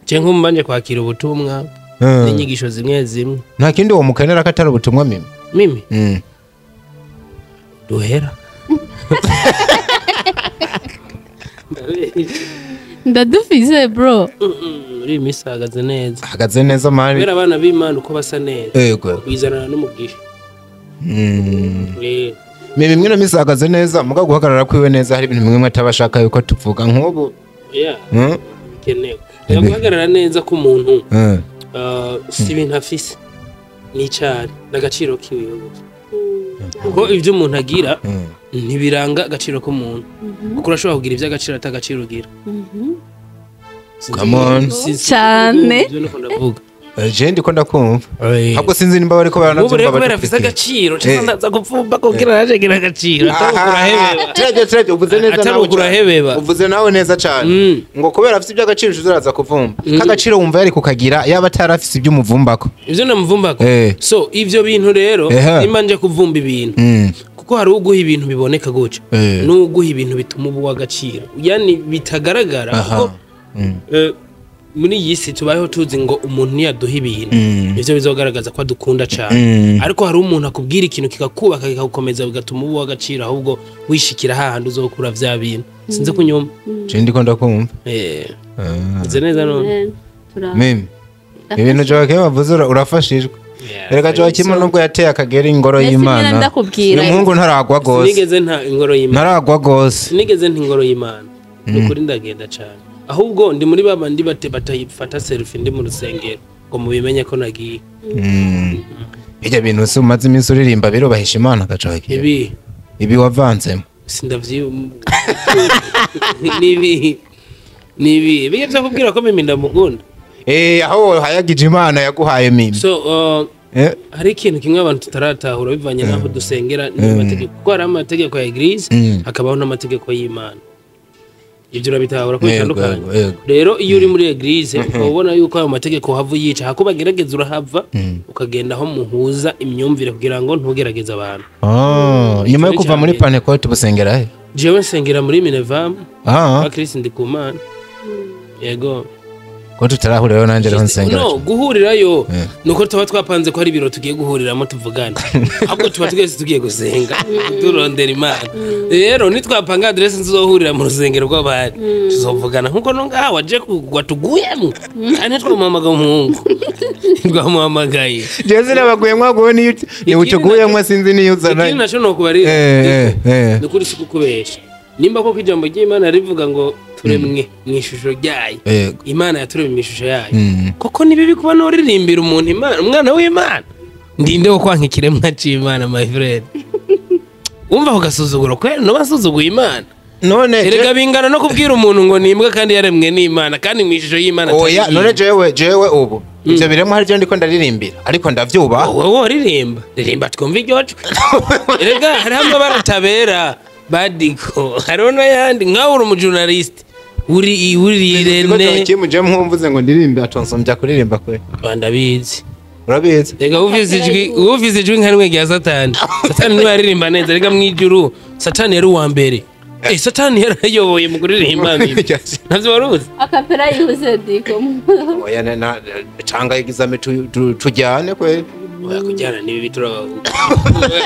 Je nk'umubanje kwakira ubutumwa n'inyigisho zimwe zimwe. Nta kindi uwo mukenera ko atari ubutumwa, Mimi? Mimi duhera. Ndadufise bro. Muri iyi minsi ahagaze neza. Ahagaze neza mari. Kubera abana b'Imana uko basa neza Yego. bizanana n'umugisha. Mimi mwino minsi ahagaze neza, mugabo guhagarara kwiwe neza hari ibintu bimwe atabashaka yuko tuvuga nk'ubu. Yeah, bikenewe guhagarara neza k'umuntu. Si ibintu afise n'icari n'agaciro kiwe gusa, kuko ibyo umuntu agira ntibiranga agaciro k'umuntu, kuko urashobora kugira iby'agaciro atagaciro ugira. Come on. Cyane. Ibyo niko ndavuga. Je ndiko ndakumva, ahubwo sinzi nimba bariko Ubu rero baranavyumva. kubera afise agaciro, cyangwa ndaza gupfumba kugira naje gira agaciro, atari ukurahebeba. Turebye, turebye, uvuze neza Atari nawe cyane. ukurahebeba. Uvuze nawe neza cyane. Ngo kubera afise iby'agaciro uzaza kuvumba k'agaciro, wumva yari kukagira yaba atarafise iby'umuvumbako. Ivyo namuvumbako. So ivyo bintu rero, nimba nje kuvumba ibintu, kuko hari uguha ibintu biboneka gutyo n'uguha ibintu bituma uba uw'agaciro, yani bitagaragara, kuko muri iyi si tubayeho tuzi ngo umuntu niyaduha ibintu nivyo bizogaragaza ko adukunda cyane. Ariko hari umuntu akubwira ikintu kikakubaka, kikagukomeza, bigatuma uba uw'agaciro, ahubwo wishikira hahandi uzokura vya bintu. Sinzi kunyuma. Je ndiko ndakumva. Nze neza none. Mimi, ibintu Joakim avuze urafashijwe. Erega Joakim nubwo yateye akagera ingoro Mbese y'Imana, nyine ndakubwira. uyu muhungu ntaragwa gose. Sinigeze nta ingoro y'Imana. Ntaragwa gose. Sinigeze nta ingoro y'Imana, ni ukuri ndagenda cyane. Ahubwo ndi muri babandi batayifata selfie ndi mu rusengero ngo mubimenye ko nagiye. Bijya bintu se umaze iminsi uririmba birubahisha Imana ga Joakim? Ibi? Ibi wavanzemo. Sindavyi nibi nibi bijya byo kubwira ko Mimi ndamukunda. Aho hayagije Imana yaguhaye Mimi. So hari ikintu kimwe abantu tutaratahura bivanye n'aho dusengera n'amategeko, kuko hari amategeko ya église, hakabaho n'amategeko y'Imana. Ibyo urabitahura ko bitandukanye. Yego. Rero iyo uri muri église ukaba ubona yuko ayo mategeko uhava uyica, hakuba gerageza urahava ukagenda aho muhuza imyumvire kugira ngo ntugerageze abantu. Ah, nyuma yo Icyo ni kuva muri icya mbere. Pentecote busengera he? Jewe nsengera muri Minevam Ah, kwa Chris Ndikumana, yego. Ko tutarahurirayo nanjye rero nsengera. No guhurirayo nuko tuba twapanze ko hari ibiro tugiye guhuriramo tuvugana, ahubwo tuba twese tugiye gusenga turondera Imana. Rero nitwapanga aderesi nzizohurira mu rusengero rw'abandi tuzovugana, nkuko no ngaha waje watuguyemo kandi ntitwamuhamagaye, umuhungu twamuhamagaye. Jewe nabaguye mwaguwe niyo ni utuguyemwo, sinzi niyo uzana. Ikindi naco nokubarira, ni ukuri si kukubesha, nimba koko ijambo ry'Imana rivuga ngo turemwe mu ishusho ryayo, Imana yaturemye mu ishusho yayo, koko ni bibi kuba noririmbira umuntu Imana, umwana w'Imana? Ndinde wo kwanka ikiremwa c'Imana? My friend, wumva ako gasuzuguro kweri noba nsuzuguye Imana? None Erega bingana no kubwira umuntu ngo ni imbwa kandi yaremwe n'Imana, kandi mu ishusho y'Imana atari Oya, iyiwe. none jewe ubu ivyo biremwa hari ivyo ndiko ndaririmbira, ariko ndavyubaha. Wowe woririmba, ririmba twumve iryo jwi. Erega hariho amabara atabera badiko, hariho n'ayandi. Nkawe uri umujournaliste. Uri Irene Kimuje mwumvuze ngo ndirimbe atonsombya kuririmba kwe. Bandabizi. Urabizi? Rega ufise ijwi nka rimwe rya Satani. Satani niwe aririmba neza, rega mwijuru. Satani yari uwa mbere. Satani yarayoboye mu kuririmba. Navyo waruzi? Akapera yihuze Diko. Oya na canga exame tujyane kwe. Oya kujyana nibi bitura.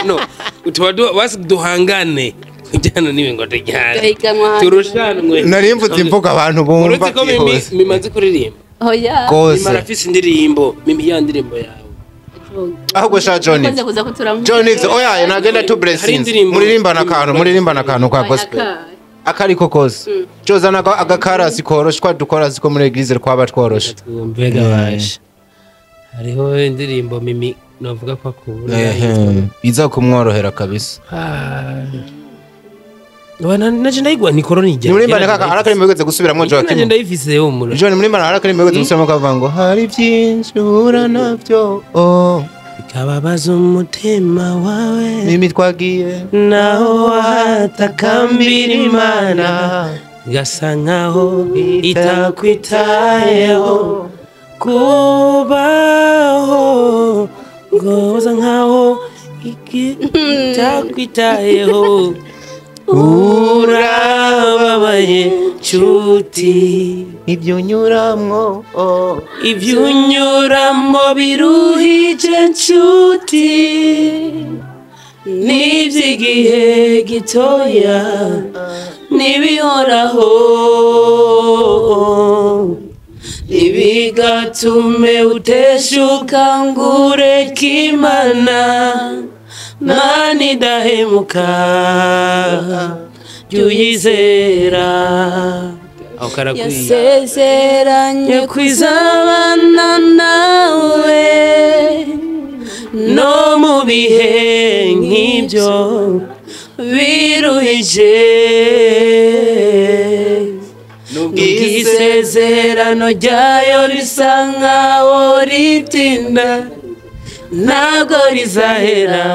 No, utuba basi duhangane. Kujyana nibi ngo tujyane. Turushanwe. Nari mvuze imvuga abantu bumva. Uretse ko mimaze kuririmba. Oya. Mimi arafise indirimbo, mimi ya ndirimbo yawe. Ahubwo sha Johnny. Johnny, oya nagenda to blessings. Muririmba na kantu kwa gospel. Akariko kose. Cyoza agakarasi koroshe kwa dukora siko muri eglise kwaba tworoshe. Mbega baje. Hariho indirimbo mimi navuga ko akubura. Biza kumworohera kabisa. Wana naje ndayigwa ni corona ijya. Muririmba na arakarimbo bigeze gusubiramo Joaquim. Naje ndayifise yo mura. John muririmba arakarimbo bigeze gusubiramo kavuga ngo hari byinshi uhura navyo. Bikababaza umutima wawe. Mimi twagiye naho watakambira Imana gasa nkaho itakwitayeho kubaho ngoza nkaho itakwitayeho urababaye nshuti ibyo unyuramwo ibyo unyuramo biruhije nshuti n'iby'igihe gitoya n'ibihoraho ibigatume uteshuka ngo ureke Imana Mani dahemuka juyizera yasezeranye kwizabana nawe no mu bihe nk'ibyo biruhije n'ubwisezerano ryayo risa nkaho ritinda ntabwo rizahera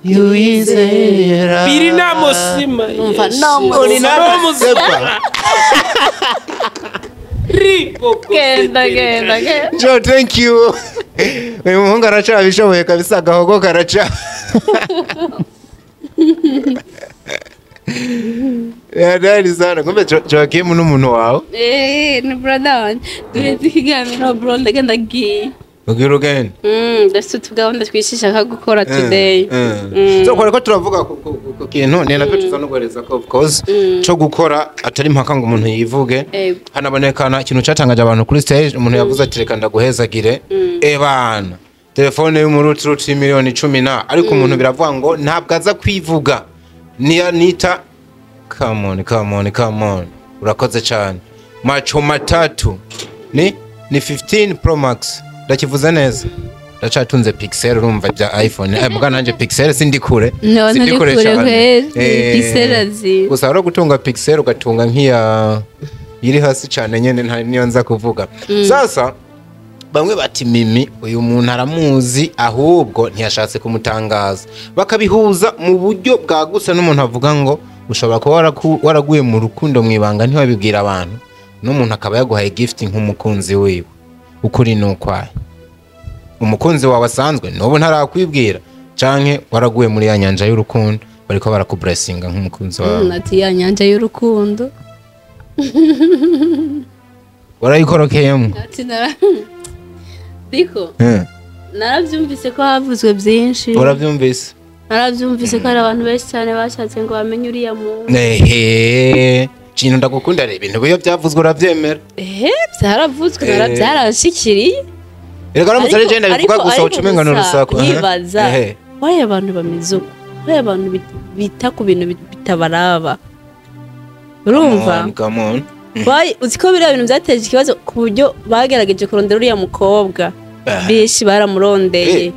yuyizera biri namosima umva namosima genda genda genda Joe, thank you. Uyu muhungu aracabishoboye kabisa agahogo karaca. Yadari sana kumbe Joaquim n'umuntu wawe. Ni brother wanje. Duheze ikiganiro bro ndagenda giye. Ugira ugenda? Ndafite utugahunda twishishaka gukora today. So ko turavuga ku kintu ni nacyo tuza no guhereza ko of course cyo gukora atari impaka ngo umuntu yivuge. Hanabonekana ikintu cyatangaje abantu kuri stage umuntu yavuze ati reka ndaguhezagire. Bana telefone y'umuruturutu miliyoni 10 ariko umuntu biravuga ngo ntabwo aza kwivuga. Niya nita come on come on come on. Urakoze cyane. Macho matatu ni 15 Pro Max. Ndakivuze neza. Ndacatunze Pixel urumva bya iPhone. Muga nanje Pixel sindi kure. Sindi kure cyane. Pixel azi. Gusa ro gutunga Pixel ugatunga nkiya iri hasi cyane nyene nta niyo nza kuvuga. Sasa bamwe bati Mimi uyu muntu aramuzi ahubwo ntiyashatse kumutangaza. Bakabihuza mu buryo bwagutse n'umuntu avuga ngo ushobora kuba waraguye mu rukundo mwibanga ntiwabibwira abantu. N'umuntu akaba yaguhaye gift nk'umukunzi wiwe. Ukuri nukwaye umukunzi wawe asanzwe n'ubu ntarakwibwira canke waraguye muri ya nyanja y'urukundo bariko barakublessinga nk'umukunzi wawe. Ati ya nyanja y'urukundo warayikorokeyemo. Ati Diko naravyumvise ko havuzwe byinshi. Uravyumvise? Naravyumvise ko hari abantu benshi cyane bashatse ngo bamenye uriya muntu. Kintu ndagukunda rebe ibintu biyo byavuzwe uravyemera. Byaravuzwe narabyarashikiriye. Erega aramutse ari genda bivuga gusa ucumenga n'urusaku. Nkibaza waye abantu bameze uko, waye abantu bita ku bintu bitabaraba. Urumva? Come on. Waye uzi ko biriya bintu byateje ikibazo ku buryo bagerageje kurondera uriya mukobwa. Bishi baramurondeye.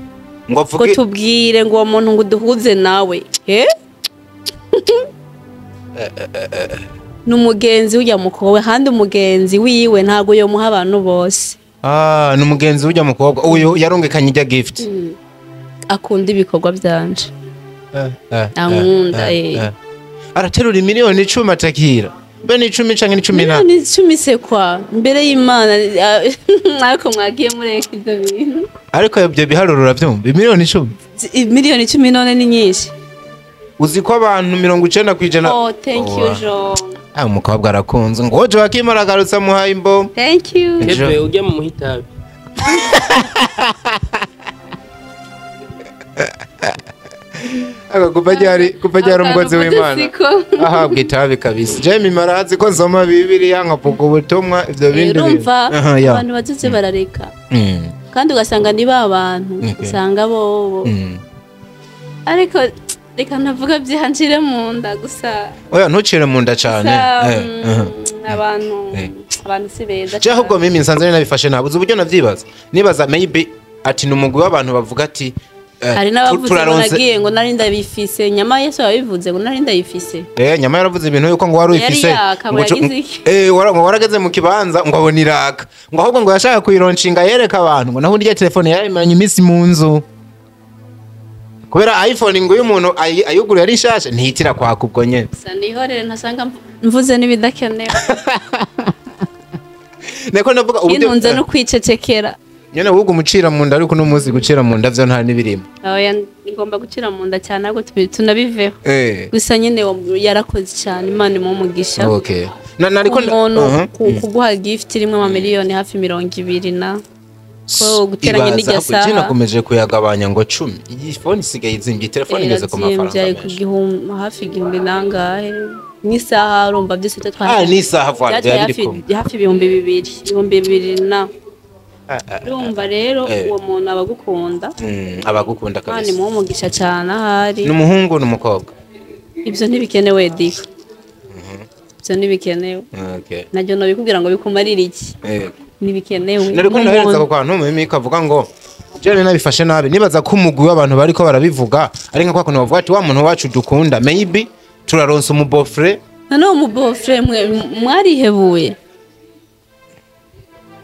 Ngo avuge ko tubwire ngo uwo muntu ngo duhuze nawe. Numugenzi ujya mukobwa handi umugenzi wiwe ntago yo muha abantu bose. Numugenzi ujya mukobwa uyu yarungekanye ijya gift. Akunda ibikorwa byanje. Ankunda. Araterura miliyoni 10 atakira. Be ni 10 canke ni 10 na Miliyoni 10 se kwa mbere y'Imana, ariko mwagiye mureka ibyo bintu. Ariko ibyo biharuro uravyumva, miliyoni 10. Miliyoni 10 none ni nyinshi. Uzi ko abantu 90%. Oh, thank you Jean. Ah, umukobwa arakunze ngo Joakim aragarutse amuhaye imbo. Thank you. Keve ujya mu muhitabi. Aga kuva ryari umugozi w'Imana ahabwa itabi kabisa. Jamie marazi ko nsoma Bibiliya nkavuga ubutumwa ivyo bindi. Urumva abantu bazoze barareka. Kandi ugasanga ni ba bantu usanga bobo. Ariko reka ntavuga byihanjire mu nda gusa. Oya ntucire mu nda cyane. Abantu si beza. Je ahubwo mimi nsanze nabifashe nabuze uburyo navyibaza. Nibaza maybe ati numugwi w'abantu bavuga ati hari n'abavuze ngo nagiye ngo nari ndabifise, nyama Yesu yabivuze ngo nari ndayifise. Nyama yaravuze ibintu yuko ngo wari uyifise. Ngo warageze mu kibanza ngo abona iraka. Ngo ahubwo ngo yashaka kuyironshinga yereka abantu ngo naho ndya telefone yayimaranye iminsi mu nzu. Kubera iPhone ngo uyu muntu ayugura yari nshasha ntihitira kwaka ubwo nyene. Gusa nihorere ntasanga mvuze n'ibidakenewe. Niko ndavuga uburyo intunze no kwicecekera. Nyene wugo umucira mu nda ariko no muzi gucira mu nda vyo nta nibirimo. Oya ngomba gucira mu nda cyane ahubwo tunabiveho. Gusa nyene yarakoze cyane, Imana imumugisha. Okay. Na ariko umuntu kuguha gift rimwe ama miliyoni hafi 20 na ko guteranya n'irya saha. Ibaza nakomeje kuyagabanya ngo 10. Iyi phone isigaye izimbye, telefone igeze ku mafaranga menshi. Hafi 1000 nangahe. N'isaha urumva byose twatwaye. N'isaha voilà byari biri hafi 2000, 2000 na. Urumva rero uwo muntu abagukunda. Abagukunda kabisa. Kandi mumugisha cyane ahari. N'umuhungu n'umukobwa. Ibyo ntibikenewe diko. Ibyo ntibikenewe. Okay. Najyo nabikubwira ngo bikumarira iki? Ntibikenewe. Nariko ndahereza ko kantu mimi kavuga ngo je nabifashe nabi. Nibaza ko umugwi w'abantu bariko barabivuga ari nka kwa kuntu bavuga ati wa muntu wacu dukunda maybe turaronsa umubofre. None umubofre mwarihebuye.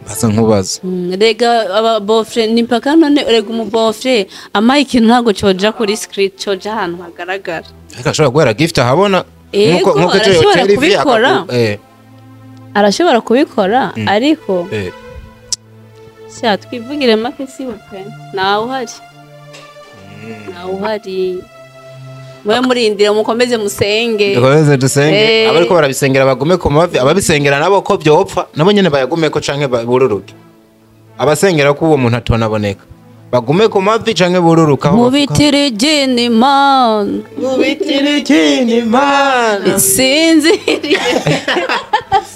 Basa nkubaza. Rega ababofre ni mpaka none rega umubofre amaye ikintu ntago coja kuri script, coja ahantu hagaragara. Ariko ashobora guhera gift ahabona nkuko arashobora kubikora. Arashobora kubikora ariko sha twivugire make si pe. Nawe uhari. Nawe uhari. Mwe murindira mukomeze musenge. Dukomeze dusenge. Abariko barabisengera bagume ku mavi, ababisengera nabo ko byopfa nabo nyene bayagume ko canke bururuke. Abasengera ko uwo muntu atonaboneka. Bagume ku mavi canke bururuka. Mubitire jini man. Mubitire jini man. Sinzire.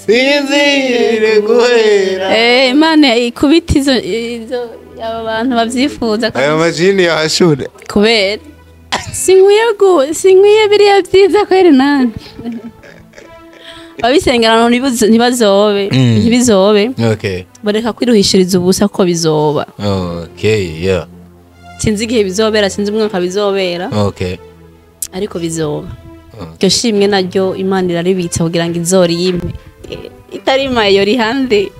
Sinzire guhera. Imana ikubita izo aba bantu bavyifuza. Ayo majini yashure. Kubera sinkwiye biriya byiza kweri nani. Abisengera ntibazobe, ntibizobe. Okay. Bareka kwiruhishiriza ubusa ko bizoba. Okay, yeah. Sinzi igihe bizobera, sinzi umwaka bizobera. Okay. Ariko bizoba. Iryo shimwe naryo Imana iraribitsa kugira ngo izoriyime. Itarima yo rihande.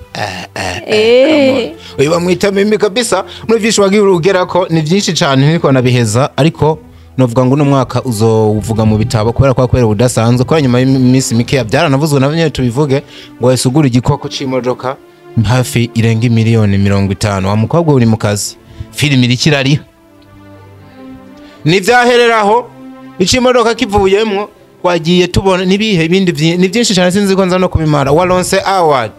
Uyu bamwita Mimi kabisa, muri vyinshi wagiye ugerako ni vyinshi cyane niko nabiheza ariko novuga ngo uno mwaka uzovuga mu bitabo kubera kwa kwera udasanzwe kwa nyuma y'iminsi mike byaranavuzwe na nyene tubivuge ngo wesugura igikoko c'imodoka hafi irenga miliyoni 50. Wa mukobwa uri mu kazi filimi irikirari ni vyahereraho icimodoka kivuyemwo wagiye tubona nibihe ibindi ni byinshi cyane sinzi ko nza no kubimara. Waronse award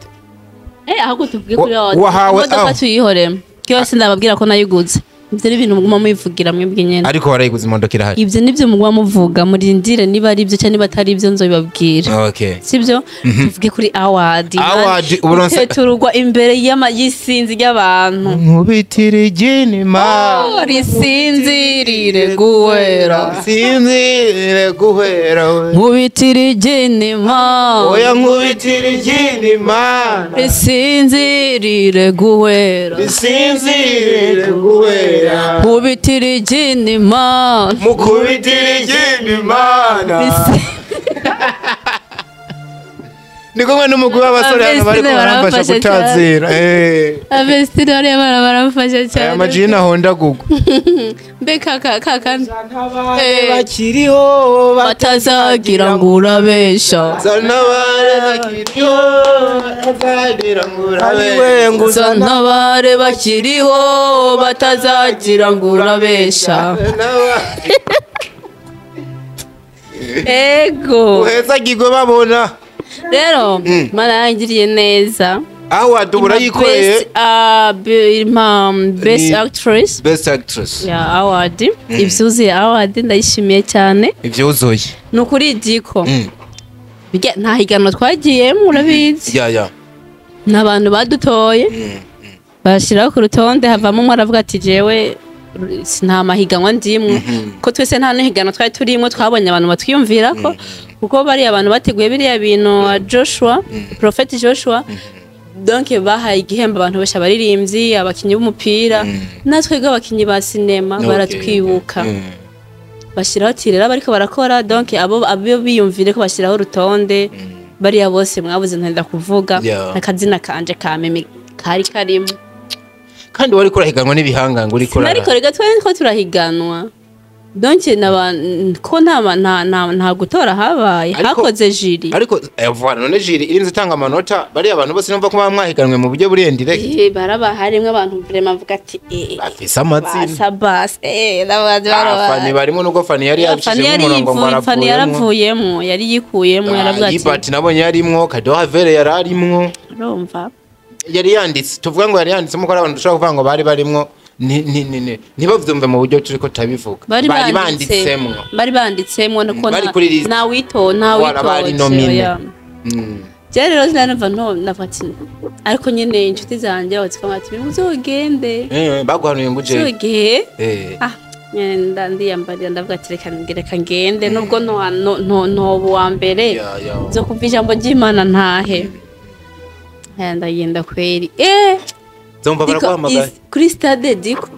ahubwo tuvuge kuri award imodoka tuyihoremo cyose ndababwira ko nayiguze. Ibyo ni ibintu muguma mubivugira mwebwe nyene. Ariko warayiguze imodoka irahari. Ibyo nibyo muguma muvuga murindire niba ari ibyo cyangwa niba atari ibyo nzobibabwira. Okay. Sibyo? Tuvuge kuri award. Award uburonse turugwa imbere y'isinzi ry'abantu. Nkubitire igini ma. Risinzirire guhera. Sinzirire guhera. Nkubitire igini ma. Oya nkubitire igini ma. Risinzirire guhera. Risinzirire guhera. Mubitire igini mana. Mukubitire igini mana. Ndi kumwe n'umugwi w'abasore hano bariko baramfasha gutazira. Abesitire bariya bana baramfasha cyane. Aya majina ahonda gugu. Mbe kaka kaka bakiriho batazagira ngo urabesha. Zanabare bakiriho batazagira ngo urabesha. Zanabare bakiriho batazagira ngo urabesha. Ego. Uheza gigwe babona. Rero mana yangiriye neza. Aho wadubura yikoreye best actress. Best actress. Ya award. Ivyuzuye award ndayishimiye cyane. Ivyuzuye. Nukuri diko. Bijya nta higanwa twagiyemo urabizi. Ya. N'abantu badutoye. Bashiraho ku rutonde havamo umwe aravuga ati jewe nta mahiganwa ndimwe ko twese nta nihiganwa twari turimo twabonye abantu batwiyumvira ko kuko bari abantu bateguye biriya bintu Joshua Prophet Joshua donc bahaye igihembo abantu benshi abaririmbyi abakinyi b'umupira natwe abakinyi ba sinema baratwibuka bashiraho tirera bariko barakora donc abo biyumvire ko bashiraho urutonde bariya bose mwabuze ntenda kuvuga akazina kanje ka meme kari karimo kandi wari kurahiganwa n'ibihanganga uri kurara ariko rega twari ko turahiganwa donc ko nta gutora habaye hakoze jiri ariko voilà none jiri irinze itanga amanota bari abantu bose numva ko bamwahiganwe mu buryo buri indirect baraba harimwe abantu vraiment bavuga ati bafise amazina bas n'abandi baraba Fani barimo nubwo Fani yari yabishije mu murongo ngo Fani yaravuyemo yari yikuyemo yaravuga ati Ibati nabonye yarimwo Kadoha Vere yararimwo urumva yari yanditse tuvuga ngo yari yanditse muko abantu dushobora kuvuga ngo bari barimwo ntibavyumve mu buryo turiko tabivuga bari banditsemwo bari banditsemwo nako na wito na wito bari nomine je rero sinanumva no navuga ariko nyene inshuti zanje batsika bati muzogende baguhanuye ngo uje uzoge nyenda ndiyambarira ndavuga ati reka ngende nubwo no wa mbere zo kuva ijambo ry'Imana ntahe ndagenda kweri zomba baraguhamagaye kuri stade diko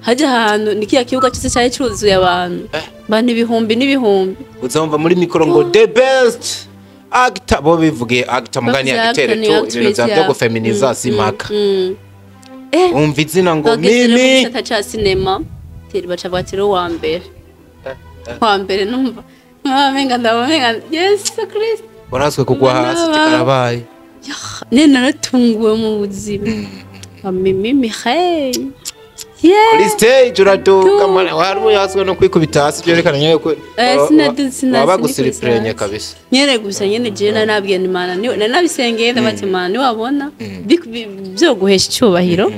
hajya ahantu ni kiya kibuga cyose cyari cyuzuye abantu bantu ibihumbi n'ibihumbi uzumva muri mikoro ngo the best actor bo bivugiye actor mugani acteur tu ibintu bya gufeminiza simpaka umva izina ngo Mimi cya cinema teri baca batiro wa mbere numva mwamenga ndabamenga Yesu Kristo waraswe kugwa hasi karabaye ne naratunguwe mu buzima Mimi Mihail kuri stage uraduka mwana wari yazwe no kwikubita hasi byerekana nyene ko waba gusiriprenya kabisa nyene gusa nyene je nabwiye Imana nabisengeye ndabati Imana ni wabona byo guhesha icyubahiro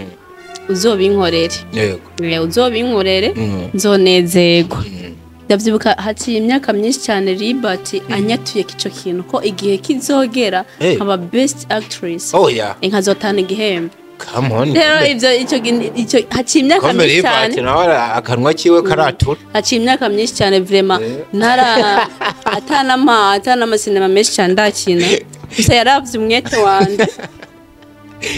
uzobinkorere yego uzobinkorere nzonezerwa ndavyibuka haciye imyaka myinshi cyane Libert anyatuye kico kintu ko igihe kizogera aba best actress inkazotana igihembo Come on. Rero ivyo ico haciye imyaka myinshi cyane nawe akanwa kiwe karatura haciye imyaka myinshi cyane vraiment ntara atana sinema menshi cyane ndakina gusa yaravye umwete wanje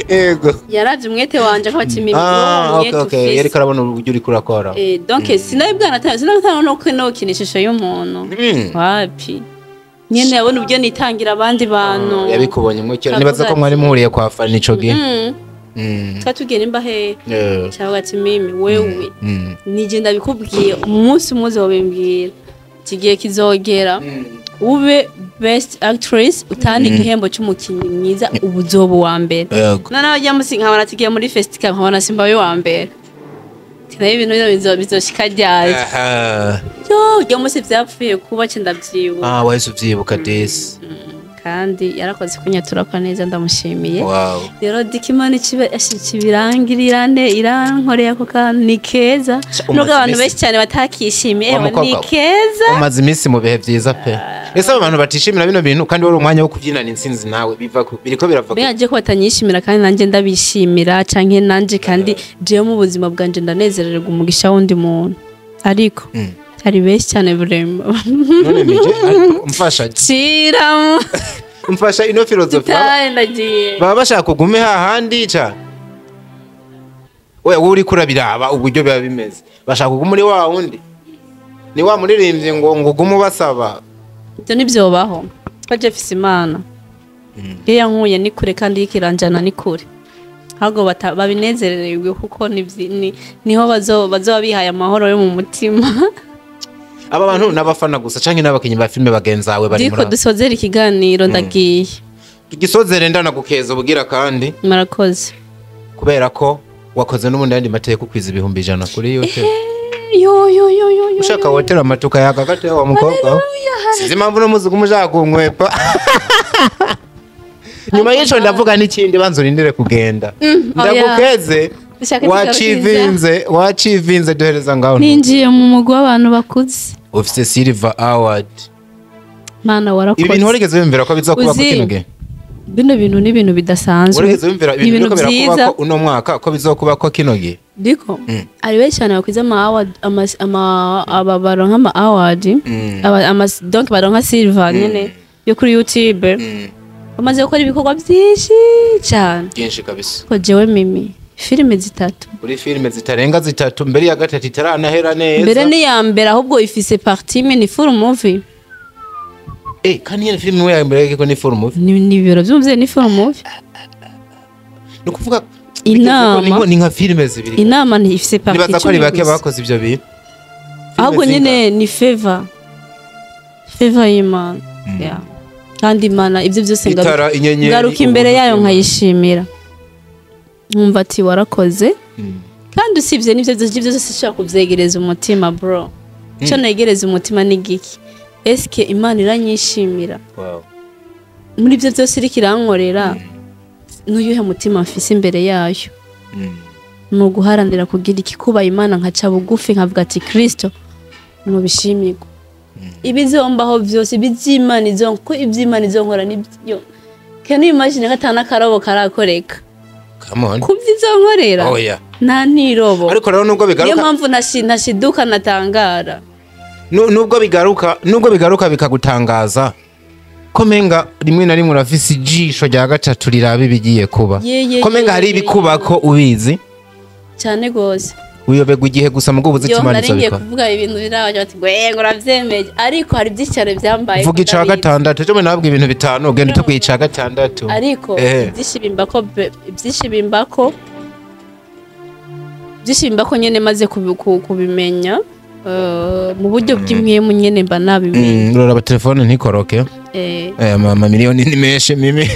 Ego yaravye umwete wanje ko bakimimi umwete okay yariko arabona uburyo uri kurakora donc sinabibwana sinabitana no kino ishusho y'umuntu wapi nyene yabona uburyo nitangira abandi bantu yabikubonye mwe kera nibaza ko mwari muhuriye kwa Fani ico gihe twatugenda imbahe cyangwa ati Mimi wewe nije ndabikubwiye umunsi umuze wabimbwira kigiye kizogera ube best actress utana igihembo cy'umukinnyi mwiza ubuzobo wa mbere none abajya musi nkabona tugiye muri festival nkabona simba yo wa mbere tinaye ibintu bizoshika ryari yo ryo musi vyapfuye kuba cyo ndavyibuka wahise uvyibuka desi kandi yarakoze kunyatura kwa neza ndamushimiye rero Dikimana kibirangirirane irankoreye ako kantu ni keza nubwo abantu benshi cyane batakishimiye ni keza umaze iminsi mu bihe byiza pe ese abantu batishimira bino bintu kandi wari umwanya wo kubyinana intsinzi nawe biva biriko birava byaje ko batanyishimira kandi nanjye ndabishimira canke nanje kandi jewe mu buzima bwanje ndanezererwa umugisha wundi muntu ariko hari benshi cyane vraiment none mije mfasha shiramo mfasha ino filozofi baba bashaka kugume hahandi ca oya wowe uriko urabiraba uburyo biba bimeze bashaka kuguma muri wa wundi ni wa muririmbyi ngo ngugume ubasaba ibyo ntibyobaho ko Jefisi Imana Iyo yankuye ni kure kandi ikiranjana ni kure. Ahubwo babinezererwe kuko niho bazoba bihaye amahoro yo mu mutima. Aba bantu n'abafana gusa canke n'abakinyi ba filme bagenzawe bari muri. Diko dusozera ikiganiro ndagiye. Tugisozere ndanagukeza ubugira kandi. Murakoze. Kubera ko wakoze n'ubundi yandi mateye kukwiza 100,000 kuri YouTube. Yo yo yo yo. Ushaka wotera amatuka yakagate wa mukobwa. Sinzi impamvu no muzugu mushaka kunkwepa. Nyuma y'ico ndavuga n'ikindi banzo urindire kugenda. Ndagukeze. Wachivinze duhereza ngaho. Ninjiye mu mugwi w'abantu bakuze. Ufise Silver Award. Mana warakoze. Ibintu warigeze wumvira ko bizokuba ko kino gihe? Bino bintu ni ibintu bidasanzwe. Warigeze wumvira ibintu birakuba ko uno mwaka ko bizokuba ko kino gihe? Diko. Ari benshi cyane bakwiza ama award ama baronka ama award ama donc baronka silver nyene yo kuri YouTube. Bamaze gukora ibikorwa byinshi cyane. Byinshi kabisa. Ko jewe Mimi filime zitatu. Kuri filime zitarenga zitatu mbere ya gatatu itaranahera neza. Mbere ni ya mbere ahubwo ifise partie imwe ni full movie. Kandi iyo filime ya mbere ko ni full movie. Ni biro byumvye ni full movie. No kuvuga inama ni nka filime zibiri. Inama ni ifise partie. Nibaza ko ari bake bakoze ivyo bintu. Ahubwo nyene ni favor. Favor y'Imana. Yeah. Kandi Imana ivyo byose ngaruka imbere yayo nkayishimira. Nkumva ati warakoze. Kandi usibye n'ivyo byose sishaka kuvyegereza umutima bro. Cyo negereza umutima ni giki? Eske Imana iranyishimira? Wow. Muri ivyo byose iri kirankorera. N'uyuhe mutima mfise imbere yayo? No guharanira kugira ikikuba Imana nkaca bugufi nkavuga ati Kristo nubishimirwa. Ibizombaho byose iby'Imana izo ko iby'Imana izo nkora nibyo. Can you imagine gatana karobo karakoreka? Come on. Kubyizo nkorera? Oh yeah. Nta ntirobo. Ariko rero nubwo bigaruka. Niyo mpamvu nashiduka natangara. Nubwo bigaruka bikagutangaza. Komenga rimwe na rimwe urafise ijisho rya gatatu riraba ibigiye kuba. Komenga hari ibikubako ubizi? Cyane gose. Uyobegwa igihe gusa mu gubuze kimana izo bikora. Kuvuga ibintu birabaje bati ngo uravyemeye ariko hari byinshi byambaye. Vuga ica gatandatu cyo nabwo ibintu bitanu ugenda utubwiye ica gatandatu. Ariko byinshi bimbako nyene maze kubimenya mu buryo bw'imwe nyene mba nabimenye. Uraraba telefone ntikoroke. Mama miliyoni ni menshi Mimi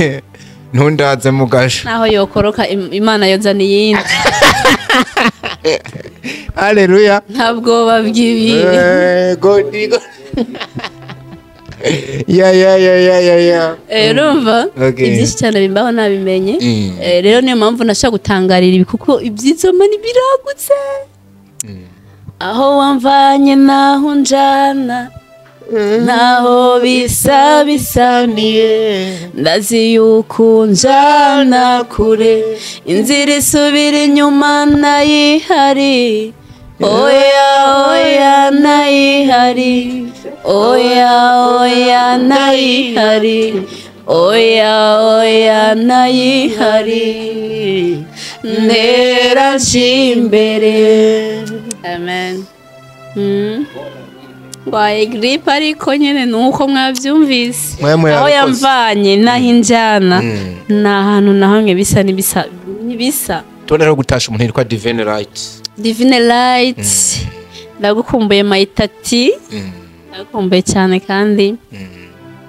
ntundaze mugasho. Naho yokoroka Imana yozana iyindi. Hallelujah. Ntabwo babwibi. God. Yeah. Urumva ibyinshi cyane bimbaho nabimenye. Rero niyo mpamvu nashaka gutangarira ibi kuko ibyizoma ni biragutse. Aho wamvanye naho njana naho bisa bisaniye ndazi yuko njana kure inzira isubira inyuma nayihari oya oya nayihari oya oya nayihari oya oya nayihari ntera nshimbere. Amen. Waye gripe ariko nyene nuko mwavyumvise. Aho yamvanye naho injana na hantu na hamwe bisa nibisa nibisa. Tubona rero gutasha umuntu yitwa Divine Light. Divine Light. Ndagukumbuye mayitati. Ndagukumbuye cyane kandi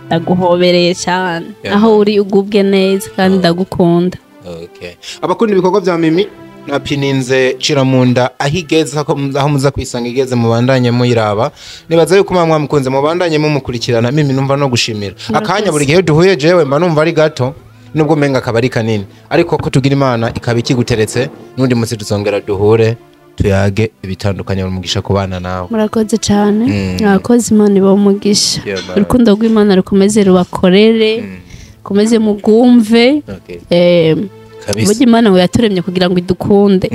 ndaguhobereye cyane. Aho uri ugubwe neza kandi ndagukunda. Okay. Abakunda ibikorwa bya Mimi napininze Ciramunda ahigeze aho muza kwisanga igeze mubandanye muyiraba. Nibaza yuko mwa mukunze mubandanye mumukurikirana. Mimi numva no gushimira. Akanya buri gihe duhuye jewe mba numva ari gato nubwo menga akaba ari kanini. Ariko ko tugira Imana ikaba ikiguteretse nundi munsi tuzongera duhure tuyage ibitandukanye umugisha kubana nawe. Murakoze cyane. Murakoze Imana ibahe umugisha. Urukundo rw'Imana rukomeze rubakorere. Komeze mugumve. Burya Imana ngo yaturemye kugira ngo idukunde.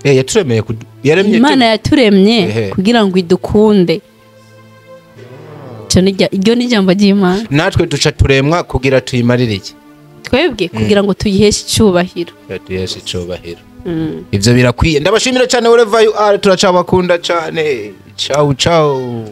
Yaturemeye yaremye Imana yaturemye kugira ngo idukunde. Iryo ni ijambo ry'Imana. Natwe duca turemwa kugira tuyimarire iki? Twebwe kugira ngo tuyiheshe icyubahiro. Tuyiheshe icyubahiro. Ivyo birakwiye. Ndabashimira cyane wherever you are, turacabakunda cyane. Ciao ciao.